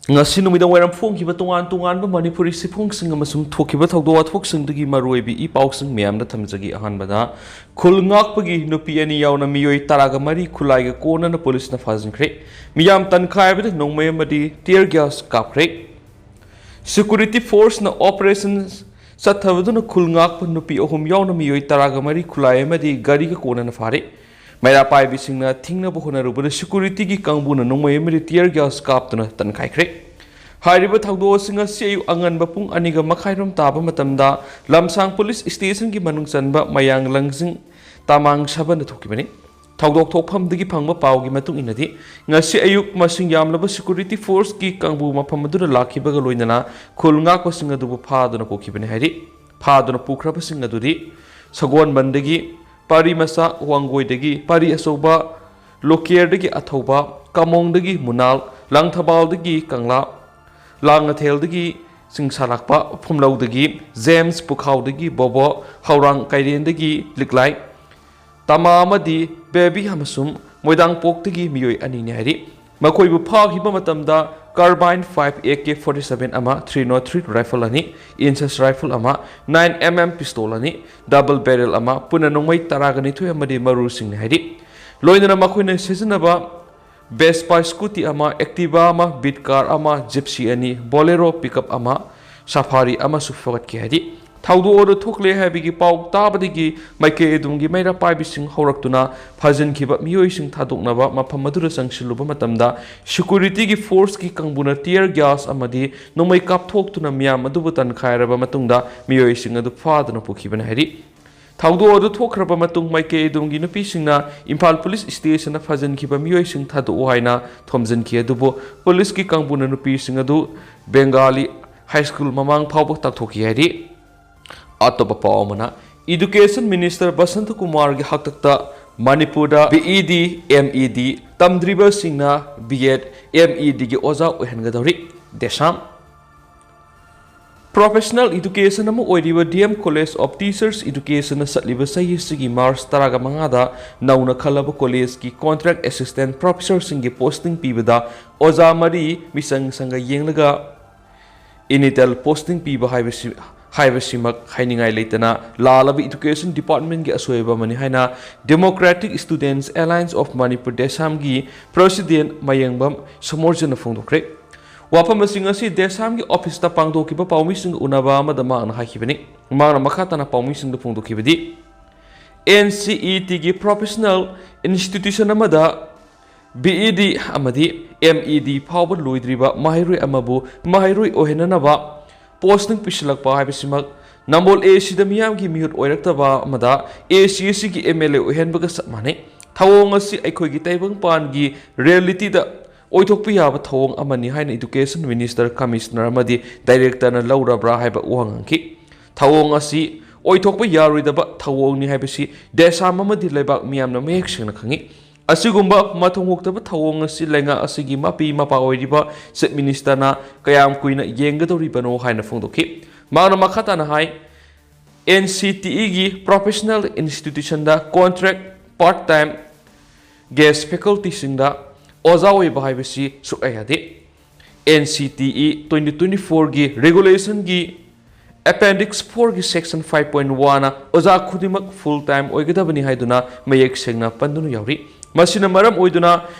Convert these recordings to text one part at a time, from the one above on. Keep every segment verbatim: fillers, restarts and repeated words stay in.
ꯉꯁꯤ ꯅꯨꯃꯤꯗꯥꯡ ꯋꯥꯏꯔꯝ ꯐꯣꯡꯈꯤꯕ ꯇꯣꯉꯥꯟ ꯇꯣꯉꯥꯟꯕ ꯃꯅꯤꯄꯨꯔꯤ ꯁꯤꯐꯣꯡꯁꯤꯡ ꯑꯃꯁꯨꯡ ꯊꯣꯛꯈꯤꯕ ꯊꯧꯗꯣꯛ ꯋꯥꯊꯣꯛꯁꯤꯡꯗꯒꯤ ꯃꯔꯨꯑꯣꯏꯕ ꯏ ꯄꯥꯎꯁꯤꯡ ꯃꯌꯥꯝꯗ ꯊꯝꯖꯒꯦ꯫ ꯑꯍꯥꯟꯕꯗ, ꯈꯨꯜ ꯉꯥꯛꯄꯒꯤ ꯅꯨꯄꯤ ꯑꯅꯤ ꯌꯥꯎꯅ ꯃꯤꯑꯣꯏ ꯇꯔꯥꯒ ꯃꯔꯤ ꯈꯨꯠꯂꯥꯏꯒ ꯀꯣꯟꯅꯅ ꯄꯨꯂꯤꯁꯅ ꯐꯥꯖꯤꯟꯈ꯭ꯔꯦ꯫ ꯃꯤꯌꯥꯝ ꯇꯟꯈꯥꯏꯕꯗ ꯅꯣꯡꯃꯩ ꯑꯃꯗꯤ tear gas ꯀꯥꯞꯈ꯭ꯔꯦ꯫ Security forceꯅ operation ꯆꯠꯊꯕꯗꯨꯅ ꯈꯨꯜ ꯉꯥꯛꯄ ꯅꯨꯄꯤ ꯑꯍꯨꯝ ꯌꯥꯎꯅ ꯃꯤꯑꯣꯏ ꯇꯔꯥꯒ ꯃꯔꯤ ꯈꯨꯠꯂꯥꯏ ꯑꯃꯗꯤ ꯒꯥꯔꯤꯒ ꯀꯣꯟꯅꯅ ꯐꯥꯔꯦ꯫ ꯃꯩꯔꯥ ꯄꯥꯏꯕꯤꯁꯤꯡꯅ ꯊꯤꯡꯅꯕ ꯍꯣꯠꯅꯔꯨꯕꯗ securityꯒꯤ ꯀꯥꯡꯕꯨꯅ ꯅꯣꯡꯃꯩ ꯑꯃꯗꯤ tear gas ꯀꯥꯞꯇꯨꯅ ꯇꯟꯈꯥꯏꯈ꯭ꯔꯦ꯫ ꯍꯥꯏꯔꯤꯕ ꯊꯧꯗꯣꯛ ꯑꯁꯤ ꯉꯁꯤ ꯑꯌꯨꯛ ꯑꯉꯟꯕ ꯄꯨꯡ ꯑꯅꯤꯒ ꯃꯈꯥꯏꯔꯣꯝ ꯇꯥꯕ ꯃꯇꯝꯗ ꯂꯝꯁꯥꯡ ꯄꯨꯂꯤꯁ ꯁ꯭ꯇꯦꯁꯟꯒꯤ ꯃꯅꯨꯡ ꯆꯟꯕ ꯃꯌꯥꯡ ꯂꯪꯖꯤꯡ ꯇꯥꯃꯥꯡ ꯁꯕꯟꯗ ꯊꯣꯛꯈꯤꯕꯅꯤ꯫ ꯊꯧꯗꯣꯛ ꯊꯣꯛꯐꯝꯗꯒꯤ ꯐꯪꯕ ꯄꯥꯎꯒꯤ ꯃꯇꯨꯡ ꯏꯟꯅꯗꯤ, ꯉꯁꯤ ꯑꯌꯨꯛ ꯃꯁꯤꯡ ꯌꯥꯝꯂꯕ security forceꯀꯤ ꯀꯥꯡꯕꯨ ꯃꯐꯝ ꯑꯗꯨꯗ ꯂꯥꯛꯈꯤꯕꯒ ꯂꯣꯏꯅꯅ ꯈꯨꯜ ꯉꯥꯛꯄꯁꯤꯡ ꯑꯗꯨꯕꯨ ꯐꯥꯗꯨꯅ ꯄꯨꯈꯤꯕꯅꯤ ꯍꯥꯏꯔꯤ꯫ ꯐꯥꯗꯨꯅ ꯄꯨꯈ꯭ꯔꯕꯁꯤꯡ ꯑꯗꯨꯗꯤ ꯁꯒꯣꯜꯕꯟꯗꯒꯤ ꯄꯥꯔꯤ ꯃꯆꯥ ꯋꯥꯡꯒꯣꯏꯗꯒꯤ ꯄꯥꯔꯤ ꯑꯆꯧꯕ ꯂꯣꯀꯦꯔꯗꯒꯤ ꯑꯊꯧꯕ, ꯀꯥꯃꯣꯡꯗꯒꯤ ꯃꯨꯅꯥꯜ, ꯂꯥꯡꯊꯕꯥꯜꯗꯒꯤ ꯀꯪꯂꯥ, ꯂꯥꯡꯉꯊꯦꯜꯗꯒꯤ ꯆꯤꯡꯁꯥꯂꯥꯛꯄ, ꯐꯨꯝꯂꯧꯗꯒꯤ ꯖꯦꯝꯁ, ꯄꯨꯈꯥꯎꯗꯒꯤ ꯕꯣꯕꯣ, ꯍꯧꯔꯥꯡ ꯀꯩꯔꯦꯟꯗꯒꯤ ꯂꯤꯛꯂꯥꯏ, ꯇꯃꯥ ꯑꯃꯗꯤ ꯕꯦꯕꯤ ꯑꯃꯁꯨꯡ ꯃꯣꯏꯗꯥꯡꯄꯣꯛꯇꯒꯤ ꯃꯤꯑꯣꯏ ꯑꯅꯤꯅꯤ ꯍꯥꯏꯔꯤ꯫ ꯃꯈꯣꯏꯕꯨ ꯐꯥꯈꯤꯕ ꯃꯇꯝꯗ carbine five AK forty seven ꯑꯃ, three oh three rifle ꯑꯅꯤ, INSAS rifle ꯑꯃ, nine MM pistol ꯑꯅꯤ, double barrel ꯑꯃ, ꯄꯨꯟꯅ ꯅꯣꯡꯃꯩ ꯇꯔꯥꯒ ꯅꯤꯊꯣꯏ ꯑꯃꯗꯤ ꯃꯔꯨꯁꯤꯡꯅꯤ ꯍꯥꯏꯔꯤ꯫ ꯂꯣꯏꯅꯅ ꯃꯈꯣꯏꯅ ꯁꯤꯖꯤꯟꯅꯕ Vespa scooty ꯑꯃ, Activa ꯑꯃ, Beat car ꯑꯃ, Gypsy ꯑꯅꯤ, Bolero pickup ꯑꯃ, Safari ꯑꯃꯁꯨ ꯐꯒꯠꯈꯤ ꯍꯥꯏꯔꯤ꯫ ꯊꯧꯗꯣꯛ ꯑꯗꯨ ꯊꯣꯛꯂꯦ ꯍꯥꯏꯕꯒꯤ ꯄꯥꯎ ꯇꯥꯕꯗꯒꯤ ꯃꯥꯏꯀꯩ ꯑꯗꯨꯝꯒꯤ ꯃꯩꯔꯥ ꯄꯥꯏꯕꯤꯁꯤꯡ ꯍꯧꯔꯛꯇꯨꯅ ꯐꯥꯖꯤꯟꯈꯤꯕ ꯃꯤꯑꯣꯏꯁꯤꯡ ꯊꯥꯗꯣꯛꯅꯕ ꯃꯐꯝ ꯑꯗꯨꯗ ꯆꯪꯁꯤꯜꯂꯨꯕ ꯃꯇꯝꯗ securityꯒꯤ forceꯀꯤ ꯀꯥꯡꯕꯨꯅ tear gas ꯑꯃꯗꯤ ꯅꯣꯡꯃꯩ ꯀꯥꯞꯊꯣꯛꯇꯨꯅ ꯃꯤꯌꯥꯝ ꯑꯗꯨꯕꯨ ꯇꯟꯈꯥꯏꯔꯕ ꯃꯇꯨꯡꯗ ꯃꯤꯑꯣꯏꯁꯤꯡ ꯑꯗꯨ ꯐꯥꯗꯨꯅ ꯄꯨꯈꯤꯕꯅꯤ ꯍꯥꯏꯔꯤ꯫ ꯊꯧꯗꯣꯛ ꯑꯗꯨ ꯊꯣꯛꯈ꯭ꯔꯕ ꯃꯇꯨꯡ ꯃꯥꯏꯀꯩ ꯑꯗꯨꯝꯒꯤ ꯅꯨꯄꯤꯁꯤꯡꯅ ꯏꯝꯐꯥꯜ ꯄꯨꯂꯤꯁ ꯁ꯭ꯇꯦꯁꯟꯗ ꯐꯥꯖꯤꯟꯈꯤꯕ ꯃꯤꯑꯣꯏꯁꯤꯡ ꯊꯥꯗꯣꯛꯎ ꯍꯥꯏꯅ ꯊꯣꯝꯖꯤꯟꯈꯤ, ꯑꯗꯨꯕꯨ ꯄꯨꯂꯤꯁꯀꯤ ꯀꯥꯡꯕꯨꯅ ꯅꯨꯄꯤꯁꯤꯡ ꯑꯗꯨ ꯕꯦꯡꯒꯥꯂꯤ ꯍꯥꯏ ꯁ꯭ꯀꯨꯜ ꯃꯃꯥꯡ ꯐꯥꯎꯕ ꯇꯥꯛꯊꯣꯛꯈꯤ ꯍꯥꯏꯔꯤ꯫ ꯑꯇꯣꯞꯄ ꯄꯥꯎ ꯑꯃꯅ, Education Minister ꯕꯁꯟꯇ ꯀꯨꯃꯥꯔꯒꯤ ꯍꯥꯛꯇꯛꯇ ꯃꯅꯤꯄꯨꯔꯗ BEd, MEd ꯇꯝꯗ꯭ꯔꯤꯕꯁꯤꯡꯅ BEd, MEdꯒꯤ ꯑꯣꯖꯥ ꯑꯣꯏꯍꯟꯒꯗꯧꯔꯤ꯫ ꯗꯦꯁꯥꯝ꯫ Professional education ꯑꯃ ꯑꯣꯏꯔꯤꯕ D M College of Teachers Educationꯅ ꯆꯠꯂꯤꯕ ꯆꯍꯤ ꯑꯁꯤꯒꯤ March ꯇꯔꯥꯃꯉꯥꯗ ꯅꯧꯅ ꯈꯜꯂꯕ collegeꯀꯤ contract assistant professorꯁꯤꯡꯒꯤ posting ꯄꯤꯕꯗ ꯑꯣꯖꯥ ꯃꯔꯤ ꯃꯤꯆꯪ ꯁꯪꯒ ꯌꯦꯡꯂꯒ initial posting ꯄꯤꯕ ꯍꯥꯏꯕꯁꯤ, ꯍꯥꯏꯕꯁꯤꯃꯛ ꯍꯥꯏꯅꯤꯡꯉꯥꯏ ꯂꯩꯇꯅ ꯂꯥꯜꯂꯕ education departmentꯀꯤ ꯑꯁꯣꯏꯕ ꯑꯃꯅꯤ ꯍꯥꯏꯅ Democratic Students Alliance of Manipur, DESAMꯒꯤ president ꯃꯌꯦꯡꯕꯝ ꯁꯃꯣꯔꯖꯅ ꯐꯣꯡꯗꯣꯛꯈ꯭ꯔꯦ꯫ ꯋꯥꯐꯝ ꯑꯁꯤ ꯉꯁꯤ DESAMꯒꯤ officeꯇ ꯄꯥꯡꯊꯣꯛꯈꯤꯕ ꯄꯥꯎꯃꯤꯁꯤꯡꯒ ꯎꯅꯕ ꯑꯃꯗ ꯃꯍꯥꯛꯅ ꯍꯥꯏꯈꯤꯕꯅꯤ꯫ ꯃꯍꯥꯛꯅ ꯃꯈꯥ ꯇꯥꯅ ꯄꯥꯎꯃꯤꯁꯤꯡꯗ ꯐꯣꯡꯗꯣꯛꯈꯤꯕꯗꯤ, NCETꯒꯤ professional institution ꯑꯃꯗ BEd ꯑꯃꯗꯤ MEd ꯐꯥꯎꯕ ꯂꯣꯏꯗ꯭ꯔꯤꯕ ꯃꯍꯩꯔꯣꯏ ꯑꯃꯕꯨ ꯃꯍꯩꯔꯣꯏ ꯑꯣꯏꯍꯟꯅꯅꯕ posting ꯄꯤꯁꯤꯜꯂꯛꯄ ꯍꯥꯏꯕꯁꯤꯃꯛ ꯅꯝꯕꯣꯜ ACꯗ ꯃꯤꯌꯥꯝꯒꯤ ꯃꯤꯍꯨꯠ ꯑꯣꯏꯔꯛꯇꯕ ꯑꯃꯗ ACACꯒꯤ MLA ꯑꯣꯏꯍꯟꯕꯒ ꯆꯞ ꯃꯥꯟꯅꯩ꯫ ꯊꯧꯑꯣꯡ ꯑꯁꯤ ꯑꯩꯈꯣꯏꯒꯤ ꯇꯥꯏꯕꯪꯄꯥꯟꯒꯤ realityꯗ ꯑꯣꯏꯊꯣꯛꯄ ꯌꯥꯕ ꯊꯧꯑꯣꯡ ꯑꯃꯅꯤ ꯍꯥꯏꯅ education minister, commissioner ꯑꯃꯗꯤ directorꯅ ꯂꯧꯔꯕ꯭ꯔꯥ ꯍꯥꯏꯕ ꯋꯥꯍꯪ ꯍꯪꯈꯤ꯫ ꯊꯧꯑꯣꯡ ꯑꯁꯤ ꯑꯣꯏꯊꯣꯛꯄ ꯌꯥꯔꯣꯏꯗꯕ ꯊꯧꯑꯣꯡꯅꯤ ꯍꯥꯏꯕꯁꯤ DESAM ꯑꯃꯗꯤ ꯂꯩꯕꯥꯛ ꯃꯤꯌꯥꯝꯅ ꯃꯌꯦꯛ ꯁꯦꯡꯅ ꯈꯪꯏ꯫ ꯑꯁꯤꯒꯨꯝꯕ ꯃꯊꯣꯡ ꯍꯣꯛꯇꯕ ꯊꯧꯑꯣꯡ ꯑꯁꯤ ꯂꯩꯉꯥꯛ ꯑꯁꯤꯒꯤ ꯃꯄꯤ ꯃꯄꯥ ꯑꯣꯏꯔꯤꯕ Chief Ministerꯅ ꯀꯌꯥꯝ ꯀꯨꯏꯅ ꯌꯦꯡꯒꯗꯧꯔꯤꯕꯅꯣ ꯍꯥꯏꯅ ꯐꯣꯡꯗꯣꯛꯈꯤ꯫ ꯃꯍꯥꯛꯅ ꯃꯈꯥ ꯇꯥꯅ ꯍꯥꯏ, NCTEꯒꯤ professional institutionꯗ contract, part time, guest facultyꯁꯤꯡꯗ ꯑꯣꯖꯥ ꯑꯣꯏꯕ ꯍꯥꯏꯕꯁꯤ ꯁꯨꯛꯌꯥ ꯌꯥꯗꯦ꯫ NCTE twenty twenty fourꯒꯤ regulationꯒꯤ appendix fourꯒꯤ section five point oneꯅ ꯑꯣꯖꯥ ꯈꯨꯗꯤꯡꯃꯛ full time ꯑꯣꯏꯒꯗꯕꯅꯤ ꯍꯥꯏꯗꯨꯅ ꯃꯌꯦꯛ ꯁꯦꯡꯅ ꯄꯟꯗꯨꯅ ꯌꯥꯎꯔꯤ꯫ ꯃꯁꯤꯅ ꯃꯔꯝ ꯑꯣꯏꯗꯨꯅ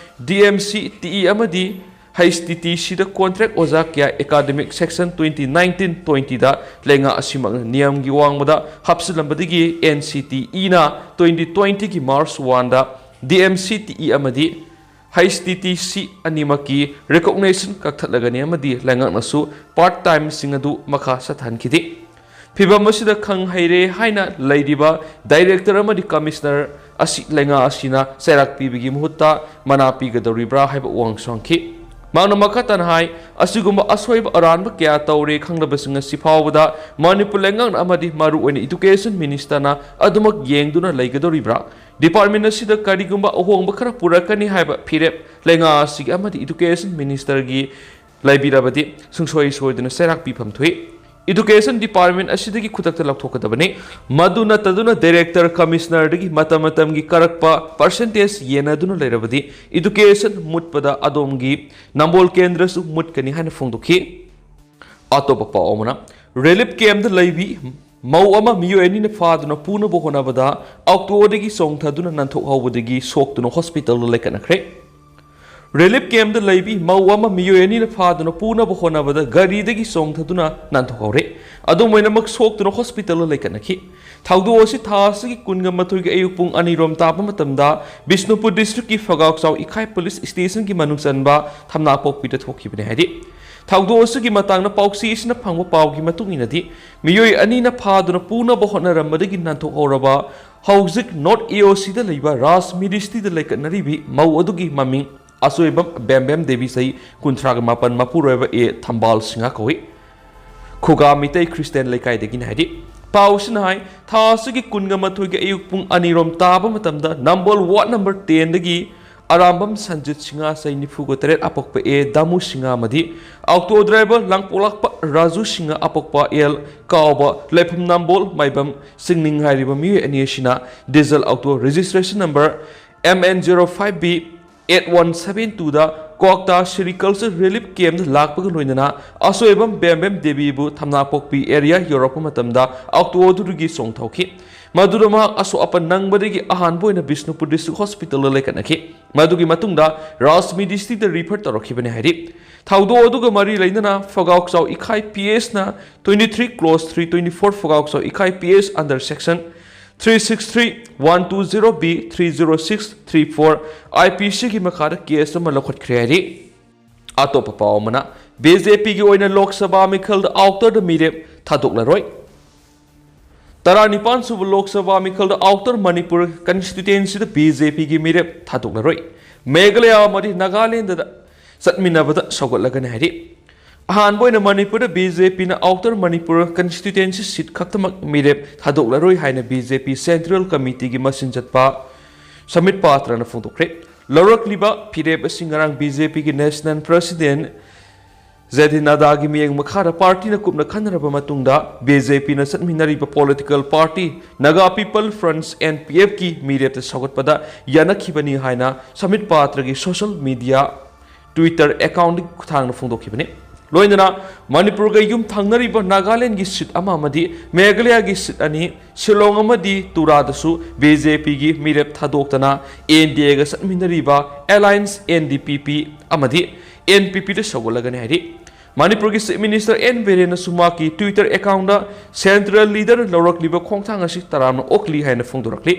DMCTE ꯑꯃꯗꯤ HTTCꯗ contract ꯑꯣꯖꯥ ꯀꯌꯥ academic section twenty nineteen twentyꯗ ꯂꯩꯉꯥꯛ ꯑꯁꯤꯃꯛꯅ ꯅꯤꯌꯝꯒꯤ ꯋꯥꯡꯃꯗ ꯍꯥꯞꯆꯤꯜꯂꯝꯕꯗꯒꯤ NCTEꯅ twenty twentyꯒꯤ March oneꯗ DMCTE ꯑꯃꯗꯤ HTTC ꯑꯅꯤꯃꯛꯀꯤ recognition ꯀꯛꯊꯠꯂꯒꯅꯤ ꯑꯃꯗꯤ ꯂꯩꯉꯥꯛꯅꯁꯨ part timeꯁꯤꯡ ꯑꯗꯨ ꯃꯈꯥ ꯆꯠꯊꯍꯟꯈꯤꯗꯦ꯫ ꯐꯤꯚꯝ ꯑꯁꯤꯗ ꯈꯪ ꯍꯩꯔꯦ ꯍꯥꯏꯅ ꯂꯩꯔꯤꯕ director ꯑꯃꯗꯤ commissioner ꯑꯁꯤ ꯂꯩꯉꯥꯛ ꯑꯁꯤꯅ ꯆꯩꯔꯥꯛ ꯄꯤꯕꯒꯤ ꯃꯍꯨꯠꯇ ꯃꯅꯥ ꯄꯤꯒꯗꯧꯔꯤꯕ꯭ꯔꯥ ꯍꯥꯏꯕ ꯋꯥꯍꯪꯁꯨ ꯍꯪꯈꯤ꯫ ꯃꯍꯥꯛꯅ ꯃꯈꯥ ꯇꯥꯅ ꯍꯥꯏ, ꯑꯁꯤꯒꯨꯝꯕ ꯑꯁꯣꯏꯕ ꯑꯔꯥꯟꯕ ꯀꯌꯥ ꯇꯧꯔꯦ ꯈꯪꯂꯕꯁꯤꯡ ꯑꯁꯤ ꯐꯥꯎꯕꯗ ꯃꯅꯤꯄꯨꯔ ꯂꯩꯉꯥꯛꯅ ꯑꯃꯗꯤ ꯃꯔꯨꯑꯣꯏꯅ education ministerꯅ ꯑꯗꯨꯃꯛ ꯌꯦꯡꯗꯨꯅ ꯂꯩꯒꯗꯧꯔꯤꯕ꯭ꯔꯥ? Department ꯑꯁꯤꯗ ꯀꯔꯤꯒꯨꯝꯕ ꯑꯍꯣꯡꯕ ꯈꯔ ꯄꯨꯔꯛꯀꯅꯤ ꯍꯥꯏꯕ ꯐꯤꯔꯦꯞ ꯂꯩꯉꯥꯛ ꯑꯁꯤꯒꯤ ꯑꯃꯗꯤ education ministerꯒꯤ ꯂꯩꯕꯤꯔꯕꯗꯤ ꯁꯨꯡꯁꯣꯏ ꯁꯣꯏꯗꯅ ꯆꯩꯔꯥꯛ ꯄꯤꯐꯝ ꯊꯣꯛꯏ꯫ Education Department ꯑꯁꯤꯗꯒꯤ ꯈꯨꯗꯛꯇ ꯂꯧꯊꯣꯛꯀꯗꯕꯅꯤ꯫ ꯃꯗꯨ ꯅꯠꯇꯗꯨꯅ Director, Commissionerꯗꯒꯤ ꯃꯇꯝ ꯃꯇꯝꯒꯤ ꯀꯥꯔꯛꯄ percentage ꯌꯦꯟꯅꯗꯨꯅ ꯂꯩꯔꯕꯗꯤ education ꯃꯨꯠꯄꯗ ꯑꯗꯣꯝꯒꯤ ꯅꯝꯕꯣꯜ ꯀꯦꯟꯗ꯭ꯔꯁꯨ ꯃꯨꯠꯀꯅꯤ ꯍꯥꯏꯅ ꯐꯣꯡꯗꯣꯛꯈꯤ꯫ ꯑꯇꯣꯞꯄ ꯄꯥꯎ ꯑꯃꯅ, relief campꯗ ꯂꯩꯕꯤ ꯃꯧ ꯑꯃ ꯃꯤꯑꯣꯏ ꯑꯅꯤꯅ ꯐꯥꯗꯨꯅ ꯄꯨꯅꯕ ꯍꯣꯠꯅꯕꯗ autoꯗꯒꯤ ꯆꯣꯡꯊꯗꯨꯅ ꯅꯥꯟꯊꯣꯛꯍꯧꯕꯗꯒꯤ ꯁꯣꯛꯇꯨꯅ hospitalꯗ ꯂꯩꯈꯠꯅꯈ꯭ꯔꯦ꯫ Relief campꯗ ꯂꯩꯕꯤ ꯃꯧ ꯑꯃ ꯃꯤꯑꯣꯏ ꯑꯅꯤꯅ ꯐꯥꯗꯨꯅ ꯄꯨꯅꯕ ꯍꯣꯠꯅꯕꯗ ꯒꯥꯔꯤꯗꯒꯤ ꯆꯣꯡꯊꯗꯨꯅ ꯅꯥꯟꯊꯣꯛꯍꯧꯔꯦ꯫ ꯑꯗꯨꯝ ꯑꯣꯏꯅꯃꯛ ꯁꯣꯛꯇꯨꯅ hospitalꯗ ꯂꯩꯈꯠꯅꯈꯤ꯫ ꯊꯧꯗꯣꯛ ꯑꯁꯤ ꯊꯥ ꯑꯁꯤꯒꯤ ꯀꯨꯟꯒ ꯃꯥꯊꯣꯏꯒꯤ ꯑꯌꯨꯛ ꯄꯨꯡ ꯑꯅꯤꯔꯣꯝ ꯇꯥꯕ ꯃꯇꯝꯗ ꯕꯤꯁꯅꯨꯄꯨꯔ districtꯀꯤ ꯐꯒꯥꯎꯆꯥꯎ ꯏꯈꯥꯏ police stationꯒꯤ ꯃꯅꯨꯡ ꯆꯟꯕ ꯊꯝꯅꯥꯄꯣꯛꯄꯤꯗ ꯊꯣꯛꯈꯤꯕꯅꯤ ꯍꯥꯏꯔꯤ꯫ ꯊꯧꯗꯣꯛ ꯑꯁꯤꯒꯤ ꯃꯇꯥꯡꯗ ꯄꯥꯎꯆꯦ ꯑꯁꯤꯅ ꯐꯪꯕ ꯄꯥꯎꯒꯤ ꯃꯇꯨꯡ ꯏꯟꯅꯗꯤ, ꯃꯤꯑꯣꯏ ꯑꯅꯤꯅ ꯐꯥꯗꯨꯅ ꯄꯨꯅꯕ ꯍꯣꯠꯅꯔꯝꯕꯗꯒꯤ ꯅꯥꯟꯊꯣꯛꯍꯧꯔꯕ ꯍꯧꯖꯤꯛ North AOCꯗ ꯂꯩꯕ ꯔꯥꯖ ꯃꯤꯗꯤꯁꯇꯤꯗ ꯂꯩꯀꯠꯅꯔꯤꯕꯤ ꯃꯧ ꯑꯗꯨꯒꯤ ꯃꯃꯤꯡ ꯑꯆꯣꯏꯕꯝ ꯕꯦꯝꯕꯦꯝ ꯗꯦꯕꯤ, ꯆꯍꯤ ꯀꯨꯟꯊ꯭ꯔꯥꯒ ꯃꯥꯄꯟ, ꯃꯄꯨꯔꯣꯏꯕ ꯑꯦ ꯊꯝꯕꯥꯜ ꯁꯤꯡꯍ ꯀꯧꯏ꯫ ꯈꯨꯒꯥ ꯃꯤꯇꯩ ꯈ꯭ꯔꯤꯁꯇꯤꯌꯥꯟ ꯂꯩꯀꯥꯏꯗꯒꯤꯅꯤ ꯍꯥꯏꯔꯤ꯫ ꯄꯥꯎꯁꯤꯅ ꯍꯥꯏ, ꯊꯥ ꯑꯁꯤꯒꯤ ꯀꯨꯟꯒ ꯃꯥꯊꯣꯏꯒꯤ ꯑꯌꯨꯛ ꯄꯨꯡ ꯑꯅꯤꯔꯣꯝ ꯇꯥꯕ ꯃꯇꯝꯗ ꯅꯝꯕꯣꯜ ward number tenꯗꯒꯤ ꯑꯔꯥꯝꯕꯝ ꯁꯟꯖꯤꯠ ꯁꯤꯡꯍ, ꯆꯍꯤ ꯅꯤꯐꯨꯒ ꯇꯔꯦꯠ, ꯑꯄꯣꯛꯄ ꯑꯦ ꯗꯥꯃꯨ ꯁꯤꯡꯍ ꯑꯃꯗꯤ auto driver ꯂꯥꯡꯄꯣꯛꯂꯥꯛꯄ ꯔꯥꯖꯨ ꯁꯤꯡꯍ, ꯑꯄꯣꯛꯄ ꯑꯦꯜ ꯀꯥꯎꯕ, ꯂꯩꯐꯝ ꯅꯝꯕꯣꯜ ꯃꯥꯏꯕꯝ ꯁꯤꯡꯅꯤꯡ ꯍꯥꯏꯔꯤꯕ ꯃꯤꯑꯣꯏ ꯑꯅꯤ ꯑꯁꯤꯅ diesel auto registration number M N zero five B eight one seven twoꯗ ꯀ꯭ꯋꯥꯛꯇꯥ Sericulture Relief Campꯗ ꯂꯥꯛꯄꯒ ꯂꯣꯏꯅꯅ ꯑꯁꯣꯏꯕꯝ ꯕꯦꯝꯕꯦꯝ ꯗꯦꯕꯤꯕꯨ ꯊꯝꯅꯥꯄꯣꯛꯄꯤ area ꯌꯧꯔꯛꯄ ꯃꯇꯝꯗ auto ꯑꯗꯨꯗꯒꯤ ꯆꯣꯡꯊꯣꯛꯈꯤ꯫ ꯃꯗꯨꯗ ꯃꯍꯥꯛ ꯑꯁꯣꯛ ꯑꯄꯟ ꯅꯪꯕꯗꯒꯤ ꯑꯍꯥꯟꯕ ꯑꯣꯏꯅ ꯕꯤꯁꯅꯨꯄꯨꯔ district hospitalꯗ ꯂꯩꯈꯠꯅꯈꯤ꯫ ꯃꯗꯨꯒꯤ ꯃꯇꯨꯡꯗ ꯔꯥꯖ ꯃꯤꯗꯤꯁꯇꯤꯗ refer ꯇꯧꯔꯛꯈꯤꯕꯅꯤ ꯍꯥꯏꯔꯤ꯫ ꯊꯧꯗꯣꯛ ꯑꯗꯨꯒ ꯃꯔꯤ ꯂꯩꯅꯅ ꯐꯒꯥꯎꯆꯥꯎ ꯏꯈꯥꯏ PSꯅ twenty three clause three twenty four ꯐꯒꯥꯎꯆꯥꯎ ꯏꯈꯥꯏ PS under section three six three one two zero B three zero six three four IPCꯒꯤ ꯃꯈꯥꯗ case ꯑꯃ ꯂꯧꯈꯠꯈ꯭ꯔꯦ ꯍꯥꯏꯔꯤ꯫ ꯑꯇꯣꯞꯄ ꯄꯥꯎ ꯑꯃꯅ, BJPꯒꯤ ꯑꯣꯏꯅ ꯂꯣꯛ ꯁꯚꯥ ꯃꯤꯈꯜꯗ outerꯗ ꯃꯤꯔꯦꯞ ꯊꯥꯗꯣꯛꯂꯔꯣꯏ꯫ ꯇꯔꯥꯅꯤꯄꯥꯟ ꯁꯨꯕ ꯂꯣꯛ ꯁꯚꯥ ꯃꯤꯈꯜꯗ Outer Manipur constituencyꯗ BJPꯒꯤ ꯃꯤꯔꯦꯞ ꯊꯥꯗꯣꯛꯂꯔꯣꯏ꯫ ꯃꯦꯘꯥꯂꯌꯥ ꯑꯃꯗꯤ ꯅꯥꯒꯥꯂꯦꯟꯗꯗ ꯆꯠꯃꯤꯟꯅꯕꯗ ꯁꯧꯒꯠꯂꯒꯅꯤ ꯍꯥꯏꯔꯤ꯫ ꯑꯍꯥꯟꯕ ꯑꯣꯏꯅ ꯃꯅꯤꯄꯨꯔꯗ BJPꯅ Outer Manipur constituency seat ꯈꯛꯇꯃꯛ ꯃꯤꯔꯦꯞ ꯊꯥꯗꯣꯛꯂꯔꯣꯏ ꯍꯥꯏꯅ BJP Central Committeeꯒꯤ ꯃꯆꯤꯟ ꯆꯠꯄ ꯁꯃꯤꯠ ꯄꯥꯇ꯭ꯔꯅ ꯐꯣꯡꯗꯣꯛꯈ꯭ꯔꯦ꯫ ꯂꯧꯔꯛꯂꯤꯕ ꯐꯤꯔꯦꯞ ꯑꯁꯤ ꯉꯔꯥꯡ BJPꯒꯤ National President ꯖꯦ ꯗꯤ ꯅꯗꯥꯒꯤ ꯃꯤꯠꯌꯦꯡ ꯃꯈꯥꯗ ꯄꯥꯔꯇꯤꯅ ꯀꯨꯞꯅ ꯈꯟꯅꯔꯕ ꯃꯇꯨꯡꯗ ꯕꯤ ꯖꯦ ꯄꯤꯅ ꯆꯠꯃꯤꯟꯅꯔꯤꯕ political party Naga people front, N P ꯑꯦꯐꯀꯤ ꯃꯤꯔꯦꯞꯇ ꯁꯧꯒꯠꯄꯗ ꯌꯥꯅꯈꯤꯕꯅꯤ ꯍꯥꯏꯅ ꯁꯝꯕꯤꯠ ꯄꯥꯇ꯭ꯔꯒꯤ ꯁꯣꯁꯤꯌꯦꯜ ꯃꯤꯗꯤꯌꯥ Twitter ꯑꯦꯀꯥꯎꯟꯠꯀꯤ ꯈꯨꯠꯊꯥꯡꯗ ꯐꯣꯡꯗꯣꯛꯈꯤꯕꯅꯤ꯫ ꯂꯣꯏꯅꯅ ꯃꯅꯤꯄꯨꯔꯒ ꯌꯨꯝ ꯊꯪꯅꯔꯤꯕ ꯅꯥꯒꯥꯂꯦꯟꯗꯒꯤ ꯁꯤꯠ ꯑꯃ ꯑꯃꯗꯤ ꯃꯦꯘꯥꯂꯌꯥꯒꯤ ꯁꯤꯠ ꯑꯅꯤ, ꯁꯤꯂꯣꯡ ꯑꯃꯗꯤ ꯇꯨꯔꯥꯗꯁꯨ ꯕꯤ ꯖꯦ ꯄꯤꯒꯤ ꯃꯤꯔꯦꯞ ꯊꯥꯗꯣꯛꯇꯅ ꯑꯦꯟ ꯗꯤ ꯑꯦꯒ ꯆꯠꯃꯤꯟꯅꯔꯤꯕ alliance N D P P ꯑꯃꯗꯤ ꯑꯦꯟ ꯄꯤ ꯄꯤꯗ ꯁꯧꯒꯠꯂꯒꯅꯤ ꯍꯥꯏꯔꯤ꯫ ꯃꯅꯤꯄꯨꯔꯒꯤ ꯆꯤꯐ ꯃꯤꯅꯤꯁꯇꯔ ꯑꯦꯟ ꯕꯤꯔꯦꯟꯅꯁꯨ ꯃꯍꯥꯛꯀꯤ ꯇ꯭ꯋꯤꯇꯔ ꯑꯦꯀꯥꯎꯟꯗ ꯁꯦꯟꯇ꯭ꯔꯦꯜ ꯂꯤꯗꯔꯅ ꯂꯧꯔꯛꯂꯤꯕ ꯈꯣꯡꯊꯥꯡ ꯑꯁꯤ ꯇꯔꯥꯝꯅ ꯑꯣꯛꯂꯤ ꯍꯥꯏꯅ ꯐꯣꯡꯗꯣꯔꯛꯂꯤ꯫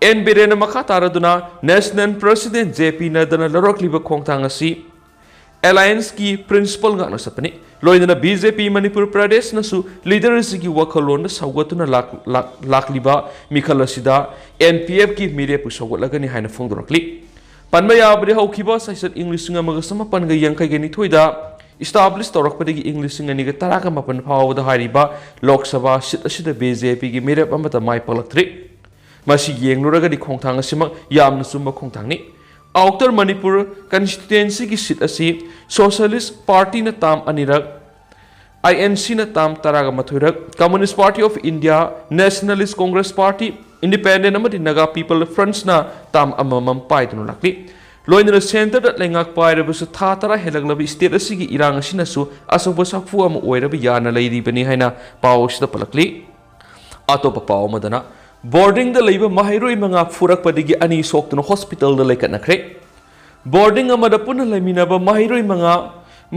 ꯑꯦꯟ ꯕꯤꯔꯦꯟꯅ ꯃꯈꯥ ꯇꯥꯔꯗꯨꯅ ꯅꯦꯁꯅꯦꯜ ꯄ꯭ꯔꯁꯤꯗꯦꯟꯠ ꯖꯦ ꯄꯤ ꯅꯗ꯭ꯗꯥꯅ ꯂꯧꯔꯛꯂꯤꯕ ꯈꯣꯡꯊꯥꯡ ꯑꯁꯤ ꯑꯦꯂꯥꯏꯟꯁꯀꯤ ꯄ꯭ꯔꯤꯟꯁꯤꯄꯜ ꯉꯥꯛꯅ ꯆꯠꯄꯅꯤ꯫ ꯂꯣꯏꯅꯅ ꯕꯤ ꯖꯦ ꯄꯤ ꯃꯅꯤꯄꯨꯔ ꯄ꯭ꯔꯗꯦꯁꯅꯁꯨ ꯂꯤꯗꯔ ꯑꯁꯤꯒꯤ ꯋꯥꯈꯜꯂꯣꯟꯗ ꯁꯧꯒꯠꯇꯨꯅ ꯂꯥꯛ-, ꯂꯥꯛ-, ꯂꯥꯛꯂꯤꯕ ꯃꯤꯈꯜ ꯑꯁꯤꯗ ꯑꯦꯟ ꯄꯤ ꯑꯦꯐꯀꯤ ꯃꯤꯔꯦꯞꯄꯨ ꯁꯧꯒꯠꯂꯒꯅꯤ ꯍꯥꯏꯅ ꯐꯣꯡꯗꯣꯔꯛꯂꯤ꯫ ꯄꯟꯕ ꯌꯥꯕꯗꯤ ꯍꯧꯈꯤꯕ ꯆꯩꯆꯠ ꯏꯪ ꯂꯤꯁꯤꯡ ꯑꯃꯒ ꯆꯃꯥꯄꯟꯒ ꯌꯥꯡꯈꯩꯒ ꯅꯤꯊꯣꯏꯗ ꯏꯁꯇꯥꯕ꯭ꯂꯤꯁ ꯇꯧꯔꯛꯄꯗꯒꯤ ꯏꯪ ꯂꯤꯁꯤꯡ ꯑꯅꯤꯒ ꯇꯔꯥꯒ ꯃꯥꯄꯟ ꯐꯥꯎꯕꯗ ꯍꯥꯏꯔꯤꯕ ꯂꯣꯛ ꯁꯚꯥ ꯁꯤꯠ ꯑꯁꯤꯗ ꯕꯤ ꯖꯦ ꯄꯤꯒꯤ ꯃꯤꯔꯦꯞ ꯑꯃꯠꯇ ꯃꯥꯏ ꯄꯥꯛꯂꯛꯇ꯭ꯔꯤ꯫ ꯃꯁꯤ ꯌꯦꯡꯂꯨꯔꯒꯗꯤ ꯈꯣꯡꯊꯥꯡ ꯑꯁꯤꯃꯛ ꯌꯥꯝꯅ ꯆꯨꯝꯕ ꯈꯣꯡꯊꯥꯡꯅꯤ꯫ ꯑꯥꯎꯇꯔ ꯃꯅꯤꯄꯨꯔ ꯀꯟꯁꯇꯤꯇ꯭ꯋꯦꯟꯁꯤꯒꯤ ꯁꯤꯠ ꯑꯁꯤ ꯁꯣꯁꯤꯌꯦꯂꯤꯁ ꯄꯥꯔꯇꯤꯅ ꯇꯥꯝ ꯑꯅꯤꯔꯛ, ꯑꯥꯏ ꯑꯦꯟ ꯁꯤꯅ ꯇꯥꯝ ꯇꯔꯥꯒ ꯃꯥꯊꯣꯏꯔꯛ, communist party of India, nationalist congress party, independent ꯑꯃꯗꯤ ꯅꯥꯒꯥ ꯄꯤꯄꯜ ꯐ꯭ꯔꯟꯠꯅ ꯇꯥꯝ ꯑꯃꯃꯝ ꯄꯥꯏꯗꯨꯅ ꯂꯥꯛꯂꯤ꯫ ꯂꯣꯏꯅꯅ ꯁꯦꯟꯇꯔꯗ ꯂꯩꯉꯥꯛ ꯄꯥꯏꯔꯕꯁꯨ ꯊꯥ ꯇꯔꯥ ꯍꯦꯜꯂꯛꯂꯕ ꯁ꯭ꯇꯦꯠ ꯑꯁꯤꯒꯤ ꯏꯔꯥꯡ ꯑꯁꯤꯅꯁꯨ ꯑꯆꯧꯕ ꯁꯥꯐꯨ ꯑꯃ ꯑꯣꯏꯔꯕ ꯌꯥꯅ ꯂꯩꯔꯤꯕꯅꯤ ꯍꯥꯏꯅ ꯄꯥꯎ ꯑꯁꯤꯗ ꯄꯜꯂꯛꯂꯤ꯫ ꯑꯇꯣꯞꯄ ꯄꯥꯎ ꯑꯃꯗꯅ, ꯕꯣꯔꯗꯤꯡꯗ ꯂꯩꯕ ꯃꯍꯩꯔꯣꯏ ꯃꯉꯥ ꯐꯨꯔꯛꯄꯗꯒꯤ ꯑꯅꯤ ꯁꯣꯛꯇꯨꯅ ꯍꯣꯁꯄꯤꯇꯥꯜꯗ ꯂꯩꯈꯠꯅꯈ꯭ꯔꯦ꯫ ꯕꯣꯔꯗꯤꯡ ꯑꯃꯗ ꯄꯨꯟꯅ ꯂꯩꯃꯤꯟꯅꯕ ꯃꯍꯩꯔꯣꯏ ꯃꯉꯥ